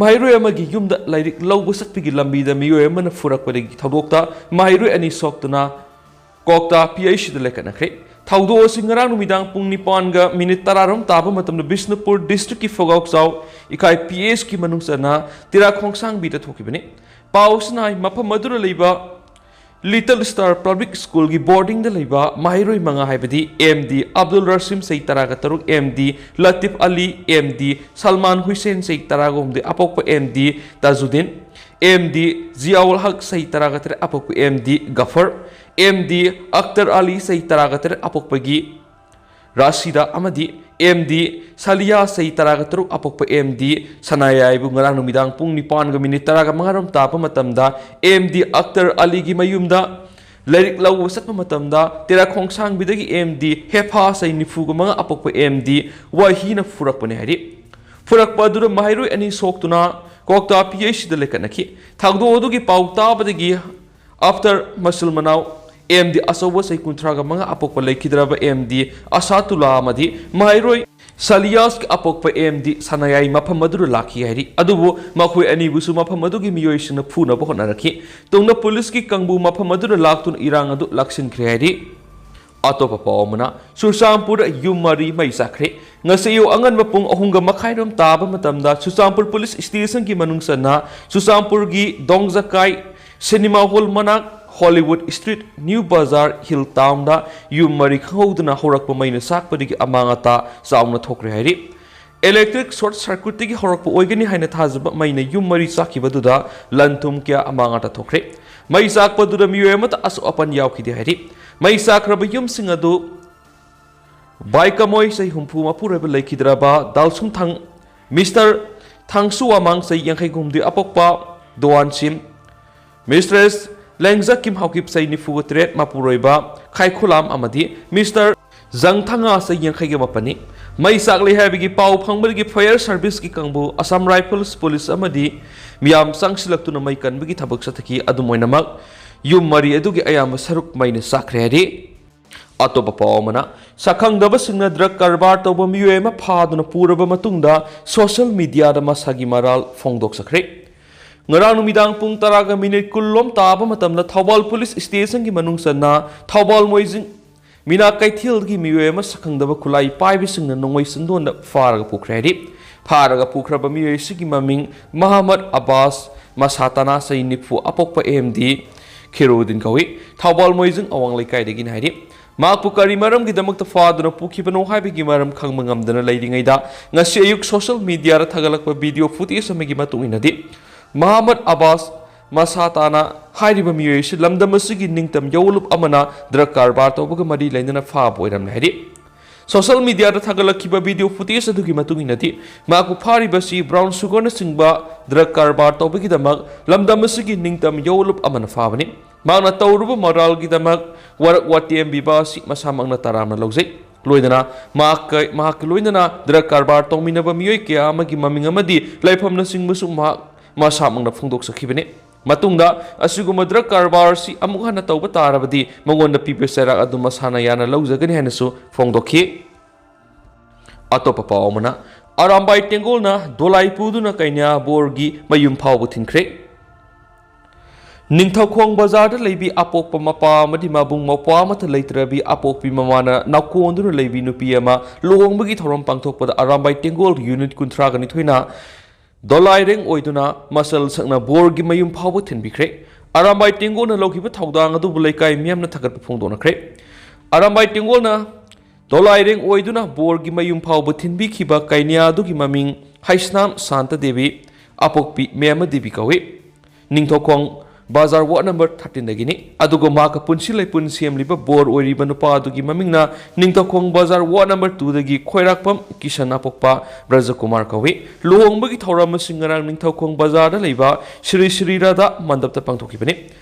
ꯃꯍꯩꯔꯣꯏ ꯑꯃꯒꯤ ꯌꯨꯝꯗ ꯂꯥꯏꯔꯤꯛ ꯂꯧꯕ ꯆꯠꯄꯒꯤ ꯂꯝꯕꯤꯗ ꯃꯤꯑꯣꯏ ꯑꯃꯅ ꯐꯨꯔꯛꯄꯗꯒꯤ ꯊꯧꯗꯣꯛꯇ ꯃꯍꯩꯔꯣꯏ ꯑꯅꯤ ꯁꯣꯛꯇꯨꯅ ꯀ꯭ꯋꯥꯛꯇꯥ ꯄꯤ ꯑꯩꯆ ꯁꯤꯗ ꯂꯩꯈꯠꯅꯈ꯭ꯔꯦ꯫ ꯊꯧꯗꯣꯛ ꯑꯁꯤ ꯉꯔꯥꯡ ꯅꯨꯃꯤꯗꯥꯡ ꯄꯨꯡ ꯅꯤꯄꯥꯟꯒ ꯃꯤꯅꯤꯠ ꯇꯔꯥꯔꯣꯝ ꯇꯥꯕ ꯃꯇꯝꯗ ꯕꯤꯁꯅꯨꯄꯨꯔ ꯗꯤꯁꯇ꯭ꯔꯤꯛꯀꯤ ꯐꯒꯥꯎꯆꯥꯎ ꯏꯀꯥꯏ ꯄꯤ ꯑꯦꯁꯀꯤ ꯃꯅꯨꯡ ꯆꯟꯅ ꯇꯤꯔꯥ ꯈꯣꯡꯁꯥꯡꯕꯤꯗ ꯊꯣꯛꯈꯤꯕꯅꯤ꯫ ꯄꯥꯎ ꯑꯁꯤꯅ ꯍꯥꯏ, ꯃꯐꯝ ꯑꯗꯨꯗ ꯂꯩꯕ ꯂꯤꯇꯜ ꯁ꯭ꯇꯥꯔ ꯄꯕ꯭ꯂꯤꯛ ꯁ꯭ꯀꯨꯜꯒꯤ ꯕꯣꯔꯗꯤꯡꯗ ꯂꯩꯕ ꯃꯍꯩꯔꯣꯏ ꯃꯉꯥ, ꯍꯥꯏꯕꯗꯤ ꯑꯦꯝ ꯗꯤ ꯑꯕꯗꯨꯜ ꯔꯁꯤꯝ, ꯆꯍꯤ ꯇꯔꯥꯒ ꯇꯔꯨꯛ, ꯑꯦꯝ ꯗꯤ ꯂꯇꯤꯐ ꯑꯂꯤ, ꯑꯦꯝ ꯗꯤ ꯁꯜꯃꯥꯟ ꯍꯨꯏꯁꯦꯟ, ꯆꯍꯤ ꯇꯔꯥꯒ ꯍꯨꯝꯗꯣꯏ, ꯑꯄꯣꯛꯄ ꯑꯦꯝ ꯗꯤ ꯇꯥꯖꯨꯗꯤꯟ, ꯑꯦꯝ ꯗꯤ ꯖꯤꯌꯥꯎꯜ ꯍꯛ, ꯆꯍꯤ ꯇꯔꯥꯒ ꯇꯔꯦꯠ, ꯑꯄꯣꯛꯄ M D Gaffar, M D Akhtar ꯑꯂꯤ, ꯆꯍꯤ ꯇꯔꯥꯒ ꯇꯔꯦꯠ, ꯑꯄꯣꯛꯄꯒꯤ ꯔꯥꯁꯤꯗꯥ ꯑꯃꯗꯤ ꯑꯦꯝ ꯗꯤ ꯁꯥꯂꯤꯌꯥ, ꯆꯍꯤ ꯇꯔꯥꯒ ꯇꯔꯨꯛ ꯑꯄꯣꯛꯄ ꯑꯦꯝ ꯗꯤ ꯁꯅꯥꯌꯥꯏꯕꯨ ꯉꯔꯥꯡ ꯅꯨꯃꯤꯗꯥꯡ ꯄꯨꯡ ꯅꯤꯄꯥꯟꯒ ꯃꯤꯅꯤꯠ ꯇꯔꯥꯒ ꯃꯉꯥꯔꯣꯝ ꯇꯥꯕ ꯃꯇꯝꯗ ꯑꯦꯝ ꯗꯤ ꯑꯛꯇꯔ ꯑꯂꯤꯒꯤ ꯃꯌꯨꯝꯗ ꯂꯥꯏꯔꯤꯛ ꯂꯧꯕ ꯆꯠꯄ ꯃꯇꯝꯗ ꯇꯦꯔꯥ ꯈꯣꯡꯁꯥꯡꯕꯤꯗꯒꯤ ꯑꯦꯝ ꯗꯤ ꯍꯦꯐꯥ, ꯆꯍꯤ ꯅꯤꯐꯨꯒ ꯃꯉꯥ ꯑꯄꯣꯛꯄ ꯑꯦꯝ ꯗꯤ ꯋꯥꯍꯤꯅ ꯐꯨꯔꯛꯄꯅꯤ ꯍꯥꯏꯔꯤ꯫ ꯐꯨꯔꯛꯄ ꯑꯗꯨꯗ ꯃꯍꯩꯔꯣꯏ ꯑꯅꯤ ꯁꯣꯛꯇꯨꯅ ꯀ꯭ꯋꯥꯛꯇꯥ ꯄꯤ ꯑꯩꯆ ꯁꯤꯗ ꯂꯩꯈꯠꯅꯈꯤ꯫ ꯊꯧꯗꯣꯛ ꯑꯗꯨꯒꯤ ꯄꯥꯎ ꯇꯥꯕꯗꯒꯤ ꯑꯞꯇꯔ ꯃꯆꯤꯜ ꯃꯅꯥꯎ ꯑꯦꯝ ꯗꯤ ꯑꯆꯧꯕ, ꯆꯍꯤ ꯀꯨꯟꯊ꯭ꯔꯥꯒ ꯃꯉꯥ ꯑꯄꯣꯛꯄ ꯂꯩꯈꯤꯗ꯭ꯔꯕ ꯑꯦꯝ ꯗꯤ ꯑꯁꯥꯇꯨꯂꯥ ꯑꯃꯗꯤ ꯃꯍꯩꯔꯣꯏ ꯁꯥꯂꯤꯌꯥꯁꯀꯤ ꯑꯄꯣꯛꯄ ꯑꯦꯝ ꯗꯤ ꯁꯅꯥꯌꯥꯏ ꯃꯐꯝ ꯑꯗꯨꯗ ꯂꯥꯛꯈꯤ ꯍꯥꯏꯔꯤ꯫ ꯑꯗꯨꯕꯨ ꯃꯈꯣꯏ ꯑꯅꯤꯕꯨꯁꯨ ꯃꯐꯝ ꯑꯗꯨꯒꯤ ꯃꯤꯑꯣꯏꯁꯤꯡꯅ ꯐꯨꯅꯕ ꯍꯣꯠꯅꯔꯛꯈꯤ꯫ ꯇꯨꯡꯗ ꯄꯨꯂꯤꯁꯀꯤ ꯀꯥꯡꯕꯨ ꯃꯐꯝ ꯑꯗꯨꯗ ꯂꯥꯛꯇꯨꯅ ꯏꯔꯥꯡ ꯑꯗꯨ ꯂꯥꯛꯁꯤꯟꯈ꯭ꯔꯦ ꯍꯥꯏꯔꯤ꯫ ꯑꯇꯣꯞꯄ ꯄꯥꯎ ꯑꯃꯅ, ꯆꯨꯔꯆꯥꯟꯄꯨꯔꯗ ꯌꯨꯝ ꯃꯔꯤ ꯃꯩ ꯆꯥꯛꯈ꯭ꯔꯦ꯫ ꯉꯁꯤ ꯑꯌꯨꯛ ꯑꯉꯟꯕ ꯄꯨꯡ ꯑꯍꯨꯝꯒ ꯃꯈꯥꯏꯔꯣꯝ ꯇꯥꯕ ꯃꯇꯝꯗ ꯆꯨꯔꯆꯥꯟꯄꯨꯔ ꯄꯨꯂꯤꯁ ꯁ꯭ꯇꯦꯁꯟꯒꯤ ꯃꯅꯨꯡ ꯆꯟꯅ ꯆꯨꯔꯆꯥꯟꯄꯨꯔꯒꯤ ꯗꯣꯡꯖꯀꯥꯏ ꯁꯤꯅꯦꯃꯥ ꯍꯣꯜ ꯃꯅꯥꯛ, ꯍꯣꯂꯤꯋꯨꯗ ꯁ꯭ꯇ꯭ꯔꯤꯠ, ꯅ꯭ꯌꯨ ꯕꯖꯥꯔ ꯍꯤꯜ ꯇꯥꯎꯟꯗ ꯌꯨꯝ ꯃꯔꯤ ꯈꯪꯍꯧꯗꯅ ꯍꯧꯔꯛꯄ ꯃꯩꯅ ꯆꯥꯛꯄꯗꯒꯤ ꯑꯃꯥꯡ ꯑꯇꯥ ꯆꯥꯎꯅ ꯊꯣꯛꯈ꯭ꯔꯦ ꯍꯥꯏꯔꯤ꯫ ꯏꯂꯦꯛꯇ꯭ꯔꯤꯛ ꯁꯣꯔꯠ ꯁꯔꯀ꯭ꯌꯨꯠꯇꯒꯤ ꯍꯧꯔꯛꯄ ꯑꯣꯏꯒꯅꯤ ꯍꯥꯏꯅ ꯊꯥꯖꯕ ꯃꯩꯅ ꯌꯨꯝ ꯃꯔꯤ ꯆꯥꯛꯈꯤꯕꯗꯨꯗ ꯂꯟ ꯊꯨꯝ ꯀꯌꯥ ꯑꯃꯥꯡ ꯑꯇꯥ ꯊꯣꯛꯈ꯭ꯔꯦ꯫ ꯃꯩ ꯆꯥꯛꯄꯗꯨꯗ ꯃꯤꯑꯣꯏ ꯑꯃꯠꯇ ꯑꯁꯣꯛ ꯑꯄꯟ ꯌꯥꯎꯈꯤꯗꯦ ꯍꯥꯏꯔꯤ꯫ ꯃꯩ ꯆꯥꯛꯈ꯭ꯔꯕ ꯌꯨꯝꯁꯤꯡ ꯑꯗꯨ ꯕꯥꯏꯀꯃꯣꯏ, ꯆꯍꯤ ꯍꯨꯝꯐꯨ ꯃꯄꯨꯔꯣꯏꯕ ꯂꯩꯈꯤꯗ꯭ꯔꯕ ꯗꯥꯜꯁꯨꯡ ꯊꯥꯡ-, ꯃꯤꯁꯇꯔ ꯊꯥꯡꯁꯨ ꯋꯥꯃꯥꯡ, ꯆꯍꯤ ꯌꯥꯡꯈꯩ ꯍꯨꯝꯗꯣꯏ ꯑꯄꯣꯛꯄ ꯗꯣꯋꯥꯟ ꯁꯤꯝ, ꯃꯤꯁꯇ꯭ꯔꯦꯁ ꯂꯦꯡꯖ ꯀꯤꯝ ꯍꯥꯎꯀꯤꯞ, ꯆꯍꯤ ꯅꯤꯐꯨ ꯇꯔꯦꯠ ꯃꯄꯨꯔꯣꯏꯕ ꯈꯥꯏꯈꯨꯂꯥꯝ ꯑꯃꯗꯤ ꯃꯤꯁꯇꯔ ꯖꯪ ꯊꯪꯉꯥ, ꯆꯍꯤ ꯌꯥꯡꯈꯩꯒ ꯃꯥꯄꯟꯅꯤ꯫ ꯃꯩ ꯆꯥꯛꯂꯦ ꯍꯥꯏꯕꯒꯤ ꯄꯥꯎ ꯐꯪꯕꯗꯒꯤ ꯐꯥꯌꯔ ꯁꯔꯚꯤꯁꯀꯤ ꯀꯥꯡꯕꯨ, ꯑꯁꯥꯝ ꯔꯥꯏꯐꯜꯁ ꯄꯨꯂꯤꯁ ꯑꯃꯗꯤ ꯃꯤꯌꯥꯝ ꯆꯪꯁꯤꯜꯂꯛꯇꯨꯅ ꯃꯩ ꯀꯟꯕꯒꯤ ꯊꯕꯛ ꯆꯠꯊꯈꯤ꯫ ꯑꯗꯨꯝ ꯑꯣꯏꯅꯃꯛ, ꯌꯨꯝ ꯃꯔꯤ ꯑꯗꯨꯒꯤ ꯑꯌꯥꯝꯕ ꯁꯔꯨꯛ ꯃꯩꯅ ꯆꯥꯛꯈ꯭ꯔꯦ ꯍꯥꯏꯔꯤ꯫ ꯑꯇꯣꯞꯄ ꯄꯥꯎ ꯑꯃꯅ, ꯁꯛꯈꯪꯗꯕꯁꯤꯡꯅ ꯗ꯭ꯔꯒ ꯀꯔꯕꯥꯔ ꯇꯧꯕ ꯃꯤꯑꯣꯏ ꯑꯃ ꯐꯥꯗꯨꯅ ꯄꯨꯔꯕ ꯃꯇꯨꯡꯗ ꯁꯣꯁꯤꯌꯦꯜ ꯃꯤꯗꯤꯌꯥꯗ ꯃꯁꯥꯒꯤ ꯃꯔꯥꯜ ꯐꯣꯡꯗꯣꯛꯆꯈ꯭ꯔꯦ꯫ ꯉꯔꯥꯡ ꯅꯨꯃꯤꯗꯥꯡ ꯄꯨꯡ ꯇꯔꯥꯒ ꯃꯤꯅꯤꯠ ꯀꯨꯟ ꯂꯣꯝ ꯇꯥꯕ ꯃꯇꯝꯗ ꯊꯧꯕꯥꯜ ꯄꯨꯂꯤꯁ ꯁ꯭ꯇꯦꯁꯟꯒꯤ ꯃꯅꯨꯡ ꯆꯟꯅ ꯊꯧꯕꯥꯜ ꯃꯣꯏꯖꯤꯡ ꯃꯤꯅꯥ ꯀꯩꯊꯦꯜꯒꯤ ꯃꯤꯑꯣꯏ ꯑꯃ ꯁꯛꯈꯪꯗꯕ ꯈꯨꯠꯂꯥꯏ ꯄꯥꯏꯕꯁꯤꯡꯅ ꯅꯣꯡꯃꯩ ꯆꯤꯟꯗꯣꯟꯗ ꯐꯥꯔꯒ ꯄꯨꯈ꯭ꯔꯦ ꯍꯥꯏꯔꯤ꯫ ꯐꯥꯔꯒ ꯄꯨꯈ꯭ꯔꯕ ꯃꯤꯑꯣꯏ ꯑꯁꯤꯒꯤ ꯃꯃꯤꯡ ꯃꯍꯃꯗ ꯑꯕꯥꯁ ꯃꯁꯥꯇꯥꯅꯥ, ꯆꯍꯤ ꯅꯤꯐꯨ ꯑꯄꯣꯛꯄ ꯑꯦꯝ ꯗꯤ ꯈꯤꯔꯨꯗꯤꯟ ꯀꯧꯏ꯫ ꯊꯧꯕꯥꯜ ꯃꯣꯏꯖꯤꯡ ꯑꯋꯥꯡ ꯂꯩꯀꯥꯏꯗꯒꯤꯅꯤ ꯍꯥꯏꯔꯤ꯫ ꯃꯍꯥꯛꯄꯨ ꯀꯔꯤ ꯃꯔꯝꯒꯤꯗꯃꯛꯇ ꯐꯥꯗꯨꯅ ꯄꯨꯈꯤꯕꯅꯣ ꯍꯥꯏꯕꯒꯤ ꯃꯔꯝ ꯈꯪꯕ ꯉꯝꯗꯅ ꯂꯩꯔꯤꯉꯩꯗ, ꯉꯁꯤ ꯑꯌꯨꯛ ꯁꯣꯁꯤꯌꯦꯜ ꯃꯤꯗꯤꯌꯥꯗ ꯊꯥꯒꯠꯂꯛꯄ ꯚꯤꯗꯤꯑꯣ ꯐꯨꯇꯦꯖ ꯑꯃꯒꯤ ꯃꯇꯨꯡ ꯏꯟꯅꯗꯤ, ꯃꯍꯃꯗ ꯑꯕꯥꯁ ꯃꯁꯥꯇꯥꯅꯥ ꯍꯥꯏꯔꯤꯕ ꯃꯤꯑꯣꯏ ꯑꯁꯤ ꯂꯝꯗꯝ ꯑꯁꯤꯒꯤ ꯅꯤꯡꯇꯝ ꯌꯧꯂꯨꯞ ꯑꯃꯅ ꯗ꯭ꯔꯒ ꯀꯔꯕꯥꯔ ꯇꯧꯕꯒ ꯃꯔꯤ ꯂꯩꯅꯅ ꯐꯥꯕ ꯑꯣꯏꯔꯝꯂꯦ ꯍꯥꯏꯔꯤ꯫ ꯁꯣꯁꯤꯌꯦꯜ ꯃꯤꯗꯤꯌꯥꯗ ꯊꯥꯒꯠꯂꯛꯈꯤꯕ ꯚꯤꯗꯤꯑꯣ ꯐꯨꯇꯦꯖ ꯑꯗꯨꯒꯤ ꯃꯇꯨꯡ ꯏꯟꯅꯗꯤ, ꯃꯍꯥꯛꯄꯨ ꯐꯥꯔꯤꯕꯁꯤ ꯕ꯭ꯔꯥꯎꯟ ꯁꯨꯒꯔꯅꯆꯤꯡꯕ ꯗ꯭ꯔꯒ ꯀꯔꯕꯥꯔ ꯇꯧꯕꯒꯤꯗꯃꯛ ꯂꯝꯗꯝ ꯑꯁꯤꯒꯤ ꯅꯤꯡꯇꯝ ꯌꯧꯂꯨꯞ ꯑꯃꯅ ꯐꯥꯕꯅꯤ꯫ ꯃꯍꯥꯛꯅ ꯇꯧꯔꯨꯕ ꯃꯔꯥꯜꯒꯤꯗꯃꯛ ꯋꯥꯔꯛ ꯋꯥꯇꯦꯝꯕꯤꯕ ꯑꯁꯤ ꯃꯁꯥꯃꯛꯅ ꯇꯔꯥꯝꯅ ꯂꯧꯖꯩ꯫ ꯂꯣꯏꯅꯅ ꯃꯍꯥꯛꯀ-, ꯃꯍꯥꯛꯀꯤ ꯂꯣꯏꯅꯅ ꯗ꯭ꯔꯒ ꯀꯔꯕꯥꯔ ꯇꯧꯃꯤꯟꯅꯕ ꯃꯤꯑꯣꯏ ꯀꯌꯥ ꯑꯃꯒꯤ ꯃꯃꯤꯡ ꯑꯃꯗꯤ ꯂꯩꯐꯝꯅꯆꯤꯡꯕꯁꯨ ꯃꯍꯥꯛ ꯃꯁꯥꯃꯛꯅ ꯐꯣꯡꯗꯣꯛꯆꯈꯤꯕꯅꯤ꯫ ꯃꯇꯨꯡꯗ ꯑꯁꯤꯒꯨꯝꯕ ꯗ꯭ꯔꯒ ꯀꯔꯕꯥꯔ ꯑꯁꯤ ꯑꯃꯨꯛ ꯍꯟꯅ ꯇꯧꯕ ꯇꯥꯔꯕꯗꯤ ꯃꯉꯣꯟꯗ ꯄꯤꯕ ꯆꯩꯔꯥꯛ ꯑꯗꯨ ꯃꯁꯥꯅ ꯌꯥꯅ ꯂꯧꯖꯒꯅꯤ ꯍꯥꯏꯅꯁꯨ ꯐꯣꯡꯗꯣꯛꯈꯤ꯫ ꯑꯇꯣꯞꯄ ꯄꯥꯎ ꯑꯃꯅ, ꯑꯔꯥꯝꯕꯥꯏ ꯇꯦꯡꯒꯣꯜꯅ ꯗꯣꯂꯥꯏ ꯄꯨꯗꯨꯅ ꯀꯩꯅ꯭ꯌꯥ ꯕꯣꯔꯒꯤ ꯃꯌꯨꯝ ꯐꯥꯎꯕ ꯊꯤꯟꯈ꯭ꯔꯦ꯫ ꯅꯤꯡꯊꯧꯈꯣꯡ ꯕꯖꯥꯔꯗ ꯂꯩꯕꯤ ꯑꯄꯣꯛꯄ ꯃꯄꯥ ꯑꯃꯗꯤ ꯃꯕꯨꯡ ꯃꯧꯄ꯭ꯋꯥ ꯑꯃꯠꯇ ꯂꯩꯇ꯭ꯔꯕꯤ ꯑꯄꯣꯛꯄꯤ ꯃꯃꯥꯅ ꯅꯥꯎꯀꯣꯟꯗꯨꯅ ꯂꯩꯕꯤ ꯅꯨꯄꯤ ꯑꯃ ꯂꯨꯍꯣꯡꯕꯒꯤ ꯊꯧꯔꯝ ꯄꯥꯡꯊꯣꯛꯄꯗ ꯑꯔꯥꯝꯕꯥꯏ ꯇꯦꯡꯒꯣꯜ ꯌꯨꯅꯤꯠ ꯀꯨꯟꯊ꯭ꯔꯥꯒ ꯅꯤꯊꯣꯏꯅ ꯗꯣꯂꯥꯏꯔꯦꯡ ꯑꯣꯏꯗꯨꯅ ꯃꯆꯜ ꯁꯛꯅ ꯕꯣꯔꯒꯤ ꯃꯌꯨꯝ ꯐꯥꯎꯕ ꯊꯤꯟꯕꯤꯈ꯭ꯔꯦ꯫ ꯑꯔꯥꯝꯕꯥꯏ ꯇꯦꯡꯒꯣꯜꯅ ꯂꯧꯈꯤꯕ ꯊꯧꯗꯥꯡ ꯑꯗꯨꯕꯨ ꯂꯩꯀꯥꯏ ꯃꯤꯌꯥꯝꯅ ꯊꯥꯒꯠꯄ ꯐꯣꯡꯗꯣꯛꯅꯈ꯭ꯔꯦ꯫ ꯑꯔꯥꯝꯕꯥꯏ ꯇꯦꯡꯒꯣꯜꯅ ꯗꯣꯂꯥꯏꯔꯦꯡ ꯑꯣꯏꯗꯨꯅ ꯕꯣꯔꯒꯤ ꯃꯌꯨꯝ ꯐꯥꯎꯕ ꯊꯤꯟꯕꯤꯈꯤꯕ ꯀꯩꯅ꯭ꯌꯥ ꯑꯗꯨꯒꯤ ꯃꯃꯤꯡ ꯍꯩꯁꯅꯥꯝ ꯁꯥꯟꯇ ꯗꯦꯕꯤ, ꯑꯄꯣꯛꯄꯤ ꯃꯦꯃ ꯗꯦꯕꯤ ꯀꯧꯏ꯫ ꯅꯤꯡꯊꯧꯈꯣꯡ ꯕꯖꯥꯔ ꯋꯥꯔꯗ ꯅꯝꯕꯔ ꯊꯥꯔꯇꯤꯟꯗꯒꯤꯅꯤ꯫ ꯑꯗꯨꯒ ꯃꯍꯥꯛꯀ ꯄꯨꯟꯁꯤ ꯂꯩꯄꯨꯟ ꯁꯦꯝꯂꯤꯕ ꯕꯣꯔ ꯑꯣꯏꯔꯤꯕ ꯅꯨꯄꯥ ꯑꯗꯨꯒꯤ ꯃꯃꯤꯡꯅ ꯅꯤꯡꯊꯧꯈꯣꯡ ꯕꯖꯥꯔ ꯋꯥꯔꯗ ꯅꯝꯕꯔ ꯇꯨꯗꯒꯤ ꯈꯣꯏꯔꯥꯛꯄꯝ ꯀꯤꯁꯟ ꯑꯄꯣꯛꯄ ꯕ꯭ꯔꯖꯀꯨꯃꯥꯔ ꯀꯧꯏ꯫ ꯂꯨꯍꯣꯡꯕꯒꯤ ꯊꯧꯔꯝ ꯑꯁꯤ ꯉꯔꯥꯡ ꯅꯤꯡꯊꯧꯈꯣꯡ ꯕꯖꯥꯔꯗ ꯂꯩꯕ ꯁ꯭ꯔꯤ ꯁ꯭ꯔꯤ ꯔꯥꯙꯥ ꯃꯟꯗꯞꯇ ꯄꯥꯡꯊꯣꯛꯈꯤꯕꯅꯤ꯫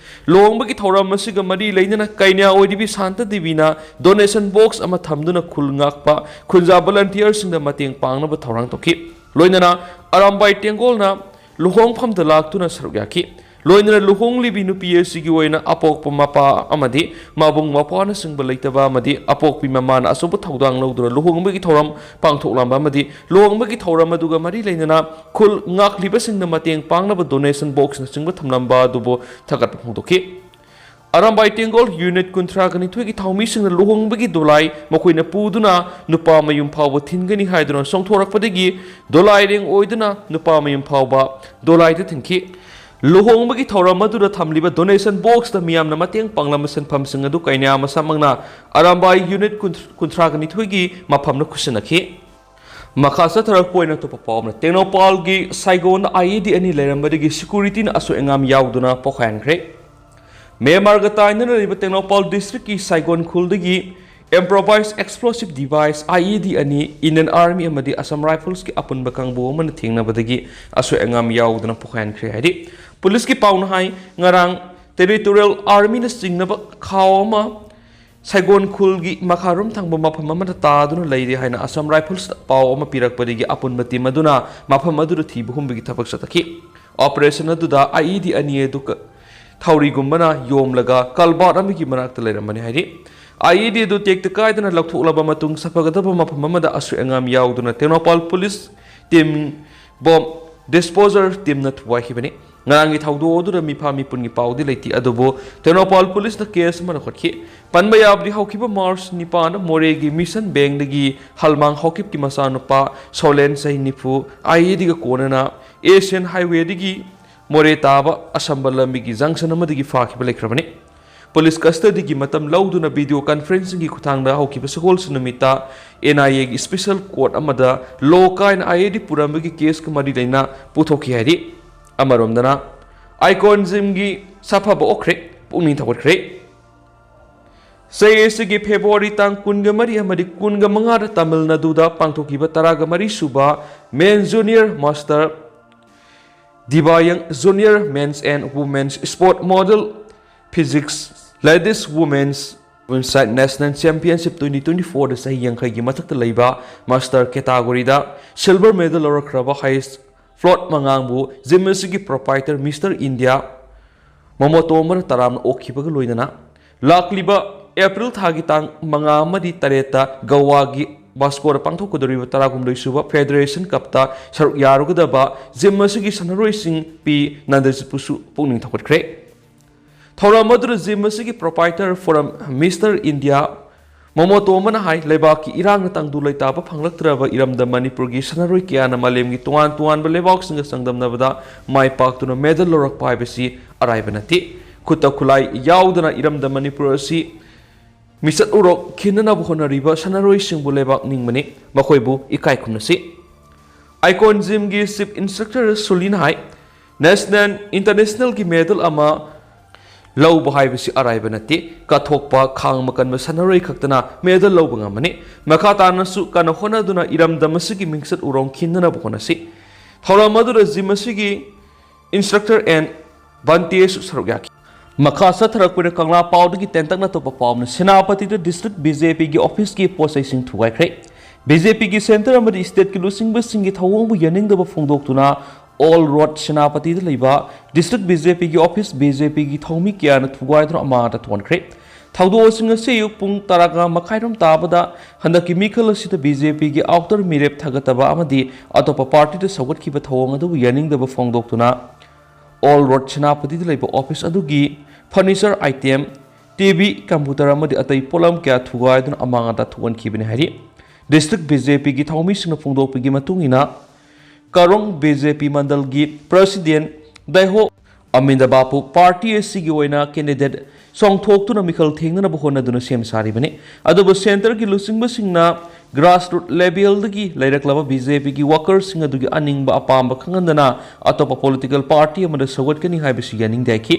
ꯂꯨꯍꯣꯡꯕꯒꯤ ꯊꯧꯔꯝ ꯑꯁꯤꯒ ꯃꯔꯤ ꯂꯩꯅꯅ ꯀꯩꯅ꯭ꯌꯥ ꯑꯣꯏꯔꯤꯕꯤ ꯁꯥꯟꯇ ꯗꯦꯕꯤꯅ ꯗꯣꯅꯦꯁꯟ ꯕꯣꯛꯁ ꯑꯃ ꯊꯝꯗꯨꯅ ꯈꯨꯜ ꯉꯥꯛꯄ ꯈꯨꯟꯖꯥ ꯚꯣꯂꯟꯇꯤꯌꯔꯁꯤꯡꯗ ꯃꯇꯦꯡ ꯄꯥꯡꯅꯕ ꯊꯧꯔꯥꯡ ꯇꯧꯈꯤ꯫ ꯂꯣꯏꯅꯅ ꯑꯔꯥꯝꯕꯥꯏ ꯇꯦꯡꯒꯣꯜꯅ ꯂꯨꯍꯣꯡꯐꯝꯗ ꯂꯥꯛꯇꯨꯅ ꯁꯔꯨꯛ ꯌꯥꯈꯤ꯫ ꯂꯣꯏꯅꯅ ꯂꯨꯍꯣꯡꯂꯤꯕꯤ ꯅꯨꯄꯤ ꯑꯁꯤꯒꯤ ꯑꯣꯏꯅ ꯑꯄꯣꯛꯄ ꯃꯄꯥ ꯑꯃꯗꯤ ꯃꯕꯨꯡ ꯃꯧꯄ꯭ꯋꯥꯅꯆꯤꯡꯕ ꯂꯩꯇꯕ ꯑꯃꯗꯤ ꯑꯄꯣꯛꯄꯤ ꯃꯃꯥꯅ ꯑꯆꯧꯕ ꯊꯧꯗꯥꯡ ꯂꯧꯗꯨꯅ ꯂꯨꯍꯣꯡꯕꯒꯤ ꯊꯧꯔꯝ ꯄꯥꯡꯊꯣꯛꯂꯝꯕ ꯑꯃꯗꯤ ꯂꯨꯍꯣꯡꯕꯒꯤ ꯊꯧꯔꯝ ꯑꯗꯨꯒ ꯃꯔꯤ ꯂꯩꯅꯅ ꯈꯨꯜ ꯉꯥꯛꯂꯤꯕꯁꯤꯡꯅ ꯃꯇꯦꯡ ꯄꯥꯡꯅꯕ ꯗꯣꯅꯦꯁꯟ ꯕꯣꯛꯁꯅꯆꯤꯡꯕ ꯊꯝꯂꯝꯕ ꯑꯗꯨꯕꯨ ꯊꯥꯒꯠꯄ ꯐꯣꯡꯗꯣꯛꯈꯤ꯫ ꯑꯔꯥꯝꯕꯥꯏ ꯇꯦꯡꯒꯣꯜ ꯌꯨꯅꯤꯠ ꯀꯨꯟꯊ꯭ꯔꯥꯒ ꯅꯤꯊꯣꯏꯒꯤ ꯊꯧꯃꯤꯁꯤꯡꯅ ꯂꯨꯍꯣꯡꯕꯒꯤ ꯗꯣꯂꯥꯏ ꯃꯈꯣꯏꯅ ꯄꯨꯗꯨꯅ ꯅꯨꯄꯥ ꯃꯌꯨꯝ ꯐꯥꯎꯕ ꯊꯤꯟꯒꯅꯤ ꯍꯥꯏꯗꯨꯅ ꯆꯣꯡꯊꯣꯔꯛꯄꯗꯒꯤ ꯗꯣꯂꯥꯏꯔꯦꯡ ꯑꯣꯏꯗꯨꯅ ꯅꯨꯄꯥ ꯃꯌꯨꯝ ꯐꯥꯎꯕ ꯗꯣꯂꯥꯏꯗ ꯊꯤꯟꯈꯤ꯫ ꯂꯨꯍꯣꯡꯕꯒꯤ ꯊꯧꯔꯝ ꯑꯗꯨꯗ ꯊꯝꯂꯤꯕ ꯗꯣꯅꯦꯁꯟ ꯕꯣꯛꯁꯇ ꯃꯤꯌꯥꯝꯅ ꯃꯇꯦꯡ ꯄꯥꯡꯂꯝꯕ ꯁꯦꯟꯐꯝꯁꯤꯡ ꯑꯗꯨ ꯀꯩꯅ꯭ꯌꯥ ꯃꯁꯥꯃꯛꯅ ꯑꯔꯥꯝꯕꯥꯏ ꯌꯨꯅꯤꯠ ꯀꯨꯟꯊ꯭ꯔꯥꯒ ꯅꯤꯊꯣꯏꯒꯤ ꯃꯐꯝꯗ ꯈꯨꯠꯁꯤꯟꯅꯈꯤ꯫ ꯃꯈꯥ ꯆꯠꯊꯔꯛꯄ ꯑꯣꯏꯅ ꯑꯇꯣꯞꯄ ꯄꯥꯎ ꯑꯃꯅ, ꯇꯦꯡꯅꯧꯄꯥꯜꯒꯤ ꯁꯥꯏꯒꯣꯟꯗ ꯑꯥꯏ ꯏ ꯗꯤ ꯑꯅꯤ ꯂꯩꯔꯝꯕꯗꯒꯤ ꯁꯦꯀ꯭ꯌꯨꯔꯤꯇꯤꯅ ꯑꯁꯣꯏ ꯑꯉꯥꯝ ꯌꯥꯎꯗꯨꯅ ꯄꯣꯈꯥꯏꯍꯟꯈ꯭ꯔꯦ꯫ ꯃ꯭ꯌꯥꯟꯃꯥꯔꯒ ꯇꯥꯏꯅꯅ ꯂꯩꯔꯤꯕ ꯇꯦꯡꯅꯧꯄꯥꯜ ꯗꯤꯁꯇ꯭ꯔꯤꯛꯀꯤ ꯁꯥꯏꯒꯣꯟ ꯈꯨꯜꯗꯒꯤ Improvised explosive device, I E D, ꯑꯅꯤ Indian Army ꯑꯃꯗꯤ Assam Riflesꯀꯤ ꯑꯄꯨꯟꯕ ꯀꯥꯡꯕꯨ ꯑꯃꯅ ꯊꯦꯡꯅꯕꯗꯒꯤ ꯑꯁꯣꯏ ꯑꯉꯥꯝ ꯌꯥꯎꯗꯅ ꯄꯣꯛꯍꯟꯈ꯭ꯔꯦ ꯍꯥꯏꯔꯤ꯫ ꯄꯨꯂꯤꯁꯀꯤ ꯄꯥꯎꯅ ꯍꯥꯏ, ꯉꯔꯥꯡ Territorial Armyꯅ ꯆꯤꯡꯅꯕ ꯈꯥꯎ ꯑꯃ ꯁꯥꯏꯒꯣꯟ ꯈꯨꯜꯒꯤ ꯃꯈꯥꯔꯣꯝ ꯊꯪꯕ ꯃꯐꯝ ꯑꯃꯗ ꯇꯥꯗꯨꯅ ꯂꯩꯔꯦ ꯍꯥꯏꯅ Assam Riflesꯇ ꯄꯥꯎ ꯑꯃ ꯄꯤꯔꯛꯄꯗꯒꯤ ꯑꯄꯨꯟꯕ team ꯑꯗꯨꯅ ꯃꯐꯝ ꯑꯗꯨꯗ ꯊꯤꯕ ꯍꯨꯝꯕꯒꯤ ꯊꯕꯛ ꯆꯠꯊꯈꯤ꯫ Operation ꯑꯗꯨꯗ I E D ꯑꯅꯤ ꯑꯗꯨ ꯊꯧꯔꯤꯒꯨꯝꯕꯅ ꯌꯣꯝꯂꯒ culvert ꯑꯃꯒꯤ ꯃꯅꯥꯛꯇ ꯂꯩꯔꯝꯕꯅꯤ ꯍꯥꯏꯔꯤ꯫ I E D ꯑꯗꯨ ꯇꯦꯛꯇ ꯀꯥꯏꯗꯅ ꯂꯧꯊꯣꯛꯂꯕ ꯃꯇꯨꯡ ꯁꯥꯐꯒꯗꯕ ꯃꯐꯝ ꯑꯃꯗ ꯑꯁꯣꯏ ꯑꯉꯥꯝ ꯌꯥꯎꯗꯨꯅ Tengnoupal police team bomb disposal teamꯅ ꯊꯨꯒꯥꯏꯈꯤꯕꯅꯤ꯫ ꯉꯔꯥꯡꯒꯤ ꯊꯧꯗꯣꯛ ꯑꯗꯨꯗ ꯃꯤꯐꯥ ꯃꯤꯄꯨꯟꯒꯤ ꯄꯥꯎꯗꯤ ꯂꯩꯇꯦ, ꯑꯗꯨꯕꯨ ꯇꯦꯡꯅꯧꯄꯥꯜ policeꯅ case ꯑꯃ ꯂꯧꯈꯠꯈꯤ꯫ ꯄꯟꯕ ꯌꯥꯕꯗꯤ ꯍꯧꯈꯤꯕ March ꯅꯤꯄꯥꯟꯗ ꯃꯣꯔꯦꯒꯤ Mission Bankꯗꯒꯤ ꯍꯜꯃꯥꯡ ꯍꯥꯎꯀꯤꯞꯀꯤ ꯃꯆꯥꯅꯨꯄꯥ ꯁꯣꯂꯦꯟ, ꯆꯍꯤ ꯅꯤꯐꯨ, I E Dꯒ ꯀꯣꯟꯅꯅ Asian Highwayꯗꯒꯤ ꯃꯣꯔꯦ ꯇꯥꯕ ꯑꯁꯝꯕ ꯂꯝꯕꯤꯒꯤ junction ꯑꯃꯗꯒꯤ ꯐꯥꯈꯤꯕ ꯂꯩꯈ꯭ꯔꯕꯅꯤ꯫ Police custodyꯒꯤ ꯃꯇꯝ ꯂꯧꯗꯨꯅ video conferencingꯒꯤ ꯈꯨꯠꯊꯥꯡꯗ ꯍꯧꯈꯤꯕ ꯁꯒꯣꯜꯁꯦꯟ ꯅꯨꯃꯤꯠꯇ N I Aꯒꯤ special court ꯑꯃꯗ ꯂꯣ ꯀꯥꯏꯅ I E D ꯄꯨꯔꯝꯕꯒꯤ caseꯀ ꯃꯔꯤ ꯂꯩꯅ ꯄꯨꯊꯣꯛꯈꯤ ꯍꯥꯏꯔꯤ꯫ ꯑꯃꯔꯣꯝꯗꯅ, Icon Gymꯒꯤ ꯁꯥꯐꯕ ꯑꯣꯛꯈ꯭ꯔꯦ, ꯄꯨꯛꯅꯤꯡ ꯊꯧꯒꯠꯈ꯭ꯔꯦ꯫ ꯆꯍꯤ ꯑꯁꯤꯒꯤ February ꯇꯥꯡ ꯀꯨꯟꯒ ꯃꯔꯤ ꯑꯃꯗꯤ ꯀꯨꯟꯒ ꯃꯉꯥꯗ ꯇꯥꯃꯤꯜ ꯅꯥꯗꯨꯗ ꯄꯥꯡꯊꯣꯛꯈꯤꯕ ꯇꯔꯥꯒ ꯃꯔꯤ ꯁꯨꯕ Men Junior Master Dibayang Junior Men's and Women's Sport Model Physique Ladies Women's Inside National Championship twenty twenty-fourꯗ ꯆꯍꯤ ꯌꯥꯡꯈꯩꯒꯤ ꯃꯊꯛꯇ ꯂꯩꯕ master categoryꯗ silver medal ꯂꯧꯔꯛꯈ꯭ꯔꯕ ꯍꯩꯁ ꯐ꯭ꯂꯣꯠ ꯃꯉꯥꯡꯕꯨ gym ꯑꯁꯤꯒꯤ proprietor Mister India ꯃꯣꯃꯣꯇꯣ ꯑꯃꯅ ꯇꯔꯥꯝꯅ ꯑꯣꯛꯈꯤꯕꯒ ꯂꯣꯏꯅꯅ ꯂꯥꯛꯂꯤꯕ April ꯊꯥꯒꯤ ꯇꯥꯡ ꯃꯉꯥ ꯑꯃꯗꯤ ꯇꯔꯦꯠꯇ ꯒꯋꯥꯒꯤ ꯕꯥꯁꯀꯣꯗ ꯄꯥꯡꯊꯣꯛꯀꯗꯧꯔꯤꯕ ꯇꯔꯥꯍꯨꯝꯗꯣꯏ ꯁꯨꯕ Federation Cupꯇ ꯁꯔꯨꯛ ꯌꯥꯔꯨꯒꯗꯕ gym ꯑꯁꯤꯒꯤ ꯁꯥꯟꯅꯔꯣꯏꯁꯤꯡ ꯄꯤ ꯅꯟꯗꯖꯤꯠꯄꯨꯁꯨ ꯄꯨꯛꯅꯤꯡ ꯊꯧꯒꯠꯈ꯭ꯔꯦ꯫ ꯊꯧꯔꯝ ꯑꯗꯨꯗ gym ꯑꯁꯤꯒꯤ proprietor forum Mister India ꯃꯣꯃꯣꯇꯣ ꯑꯃꯅ ꯍꯥꯏ, ꯂꯩꯕꯥꯛꯀꯤ ꯏꯔꯥꯡꯅ ꯇꯪꯗꯨ ꯂꯩꯇꯥꯕ ꯐꯪꯂꯛꯇ꯭ꯔꯕ ꯏꯔꯝꯗꯝ ꯃꯅꯤꯄꯨꯔꯒꯤ ꯁꯥꯟꯅꯔꯣꯏ ꯀꯌꯥꯅ ꯃꯥꯂꯦꯝꯒꯤ ꯇꯣꯉꯥꯟ ꯇꯣꯉꯥꯟꯕ ꯂꯩꯕꯥꯛꯁꯤꯡꯒ ꯆꯥꯡꯗꯝꯅꯕꯗ ꯃꯥꯏ ꯄꯥꯛꯇꯨꯅ medal ꯂꯧꯔꯛꯄ ꯍꯥꯏꯕꯁꯤ ꯑꯔꯥꯏꯕ ꯅꯠꯇꯦ꯫ ꯈꯨꯠꯇ ꯈꯨꯠꯂꯥꯏ ꯌꯥꯎꯗꯅ ꯏꯔꯝꯗꯝ ꯃꯅꯤꯄꯨꯔ ꯑꯁꯤ ꯃꯤꯁꯛ ꯎꯔꯣꯛ ꯈꯤꯟꯅꯅꯕ ꯍꯣꯠꯅꯔꯤꯕ ꯁꯥꯟꯅꯔꯣꯏꯁꯤꯡꯕꯨ ꯂꯩꯕꯥꯛ ꯅꯤꯡꯕꯅꯤ, ꯃꯈꯣꯏꯕꯨ ꯏꯀꯥꯏ ꯈꯨꯝꯅꯁꯤ꯫ Icon Gymꯒꯤ chief instructor ꯁꯨꯂꯤꯅ ꯍꯥꯏ, national internationalꯒꯤ medal ꯑꯃ ꯂꯧꯕ ꯍꯥꯏꯕꯁꯤ ꯑꯔꯥꯏꯕ ꯅꯠꯇꯦ꯫ ꯀꯠꯊꯣꯛꯄ, ꯈꯥꯡ ꯃꯀꯟꯕ ꯁꯥꯟꯅꯔꯣꯏ ꯈꯛꯇꯅ medal ꯂꯧꯕ ꯉꯝꯕꯅꯤ꯫ ꯃꯈꯥ ꯇꯥꯅꯁꯨ ꯀꯟꯅ ꯍꯣꯠꯅꯗꯨꯅ ꯏꯔꯝꯗꯝ ꯑꯁꯤꯒꯤ ꯃꯤꯡꯆꯠ ꯎꯔꯣꯡ ꯈꯤꯟꯅꯅꯕ ꯍꯣꯠꯅꯁꯤ꯫ ꯊꯧꯔꯝ ꯑꯗꯨꯗ gym ꯑꯁꯤꯒꯤ instructor and ꯚꯟꯇꯦꯁꯨ ꯁꯔꯨꯛ ꯌꯥꯈꯤ꯫ ꯃꯈꯥ ꯆꯠꯊꯔꯛꯄꯗ ꯀꯪꯂꯥ ꯄꯥꯎꯗꯒꯤ ꯇꯦꯟꯇꯛꯅ ꯑꯇꯣꯞꯄ ꯄꯥꯎꯅ ꯁꯦꯅꯥꯄꯇꯤꯗ district BJPꯒꯤ officeꯀꯤ ꯄꯣꯠ ꯆꯩꯁꯤꯡ ꯊꯨꯒꯥꯏꯈ꯭ꯔꯦ꯫ BJPꯒꯤ centre ꯑꯃꯗꯤ stateꯀꯤ ꯂꯨꯆꯤꯡꯕꯁꯤꯡꯒꯤ ꯊꯧꯑꯣꯡꯕꯨ ꯌꯥꯅꯤꯡꯗꯕ ꯐꯣꯡꯗꯣꯛꯇꯨꯅ Old Road ꯁꯦꯅꯥꯄꯇꯤꯗ ꯂꯩꯕ district BJPꯒꯤ office BJPꯒꯤ ꯊꯧꯃꯤ ꯀꯌꯥꯅ ꯊꯨꯒꯥꯏꯗꯨꯅ ꯑꯃꯥꯡ ꯑꯇꯥ ꯊꯣꯛꯍꯟꯈ꯭ꯔꯦ꯫ ꯊꯧꯗꯣꯛꯁꯤꯡ ꯑꯁꯤ ꯑꯌꯨꯛ ꯄꯨꯡ ꯇꯔꯥꯃꯉꯥ ꯃꯈꯥꯏꯔꯣꯝ ꯇꯥꯕꯗ ꯍꯟꯗꯛꯀꯤ ꯃꯤꯈꯜ ꯑꯁꯤꯗ BJPꯒꯤ outer ꯃꯤꯔꯦꯞ ꯊꯥꯒꯠꯇꯕ ꯑꯃꯗꯤ ꯑꯇꯣꯞꯄ partyꯗ ꯁꯧꯒꯠꯈꯤꯕ ꯊꯧꯑꯣꯡ ꯑꯗꯨꯕꯨ ꯌꯥꯅꯤꯡꯗꯕ ꯐꯣꯡꯗꯣꯛꯇꯨꯅ Old Road ꯁꯦꯅꯥꯄꯇꯤꯗ ꯂꯩꯕ office ꯑꯗꯨꯒꯤ furniture item, TV, computer ꯑꯃꯗꯤ ꯑꯇꯩ ꯄꯣꯠꯂꯝ ꯀꯌꯥ ꯊꯨꯒꯥꯏꯗꯨꯅ ꯑꯃꯥꯡ ꯑꯇꯥ ꯊꯣꯛꯍꯟꯈꯤꯕꯅꯤ ꯍꯥꯏꯔꯤ꯫ District BJPꯒꯤ ꯊꯧꯃꯤꯁꯤꯡꯅ ꯐꯣꯡꯗꯣꯛꯄꯒꯤ ꯃꯇꯨꯡ ꯏꯟꯅ, ꯀꯥꯔꯣꯡ BJP ꯃꯟꯗꯜꯒꯤ president ꯗꯥꯏꯍꯣ ꯑꯃꯤꯟꯗꯕꯥꯕꯨ party ꯑꯁꯤꯒꯤ ꯑꯣꯏꯅ candidate ꯆꯣꯡꯊꯣꯛꯇꯨꯅ ꯃꯤꯈꯜ ꯊꯦꯡꯅꯅꯕ ꯍꯣꯠꯅꯗꯨꯅ ꯁꯦꯝ ꯁꯥꯔꯤꯕꯅꯤ꯫ ꯑꯗꯨꯕꯨ centreꯒꯤ ꯂꯨꯆꯤꯡꯕꯁꯤꯡꯅ grassroot levelꯗꯒꯤ ꯂꯩꯔꯛꯂꯕ BJPꯒꯤ workerꯁꯤꯡ ꯑꯗꯨꯒꯤ ꯑꯅꯤꯡꯕ ꯑꯄꯥꯝꯕ ꯈꯪꯍꯟꯗꯅ ꯑꯇꯣꯞꯄ political party ꯑꯃꯗ ꯁꯧꯒꯠꯀꯅꯤ ꯍꯥꯏꯕꯁꯤ ꯌꯥꯅꯤꯡꯗꯦ ꯍꯥꯏꯈꯤ꯫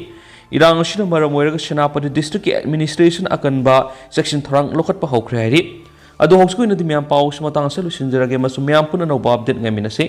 ꯏꯔꯥꯡ ꯑꯁꯤꯅ ꯃꯔꯝ ꯑꯣꯏꯔꯒ ꯁꯦꯅꯥꯄꯇꯤ districtꯀꯤ administration ꯑꯀꯟꯕ ꯆꯦꯛꯁꯤꯟ ꯊꯧꯔꯥꯡ ꯂꯧꯈꯠꯄ ꯍꯧꯈ꯭ꯔꯦ ꯍꯥꯏꯔꯤ꯫ ꯑꯗꯣ ꯍꯧꯖꯤꯛꯀꯤ ꯑꯣꯏꯅꯗꯤ ꯃꯌꯥꯝ ꯄꯥꯎꯁꯤ ꯃꯇꯥꯡ ꯑꯁꯤꯗ ꯂꯣꯏꯁꯤꯟꯖꯔꯒꯦ ꯑꯃꯁꯨꯡ ꯃꯌꯥꯝ ꯄꯨꯟꯅ ꯑꯅꯧꯕ update ꯉꯥꯏꯃꯤꯟꯅꯁꯤ꯫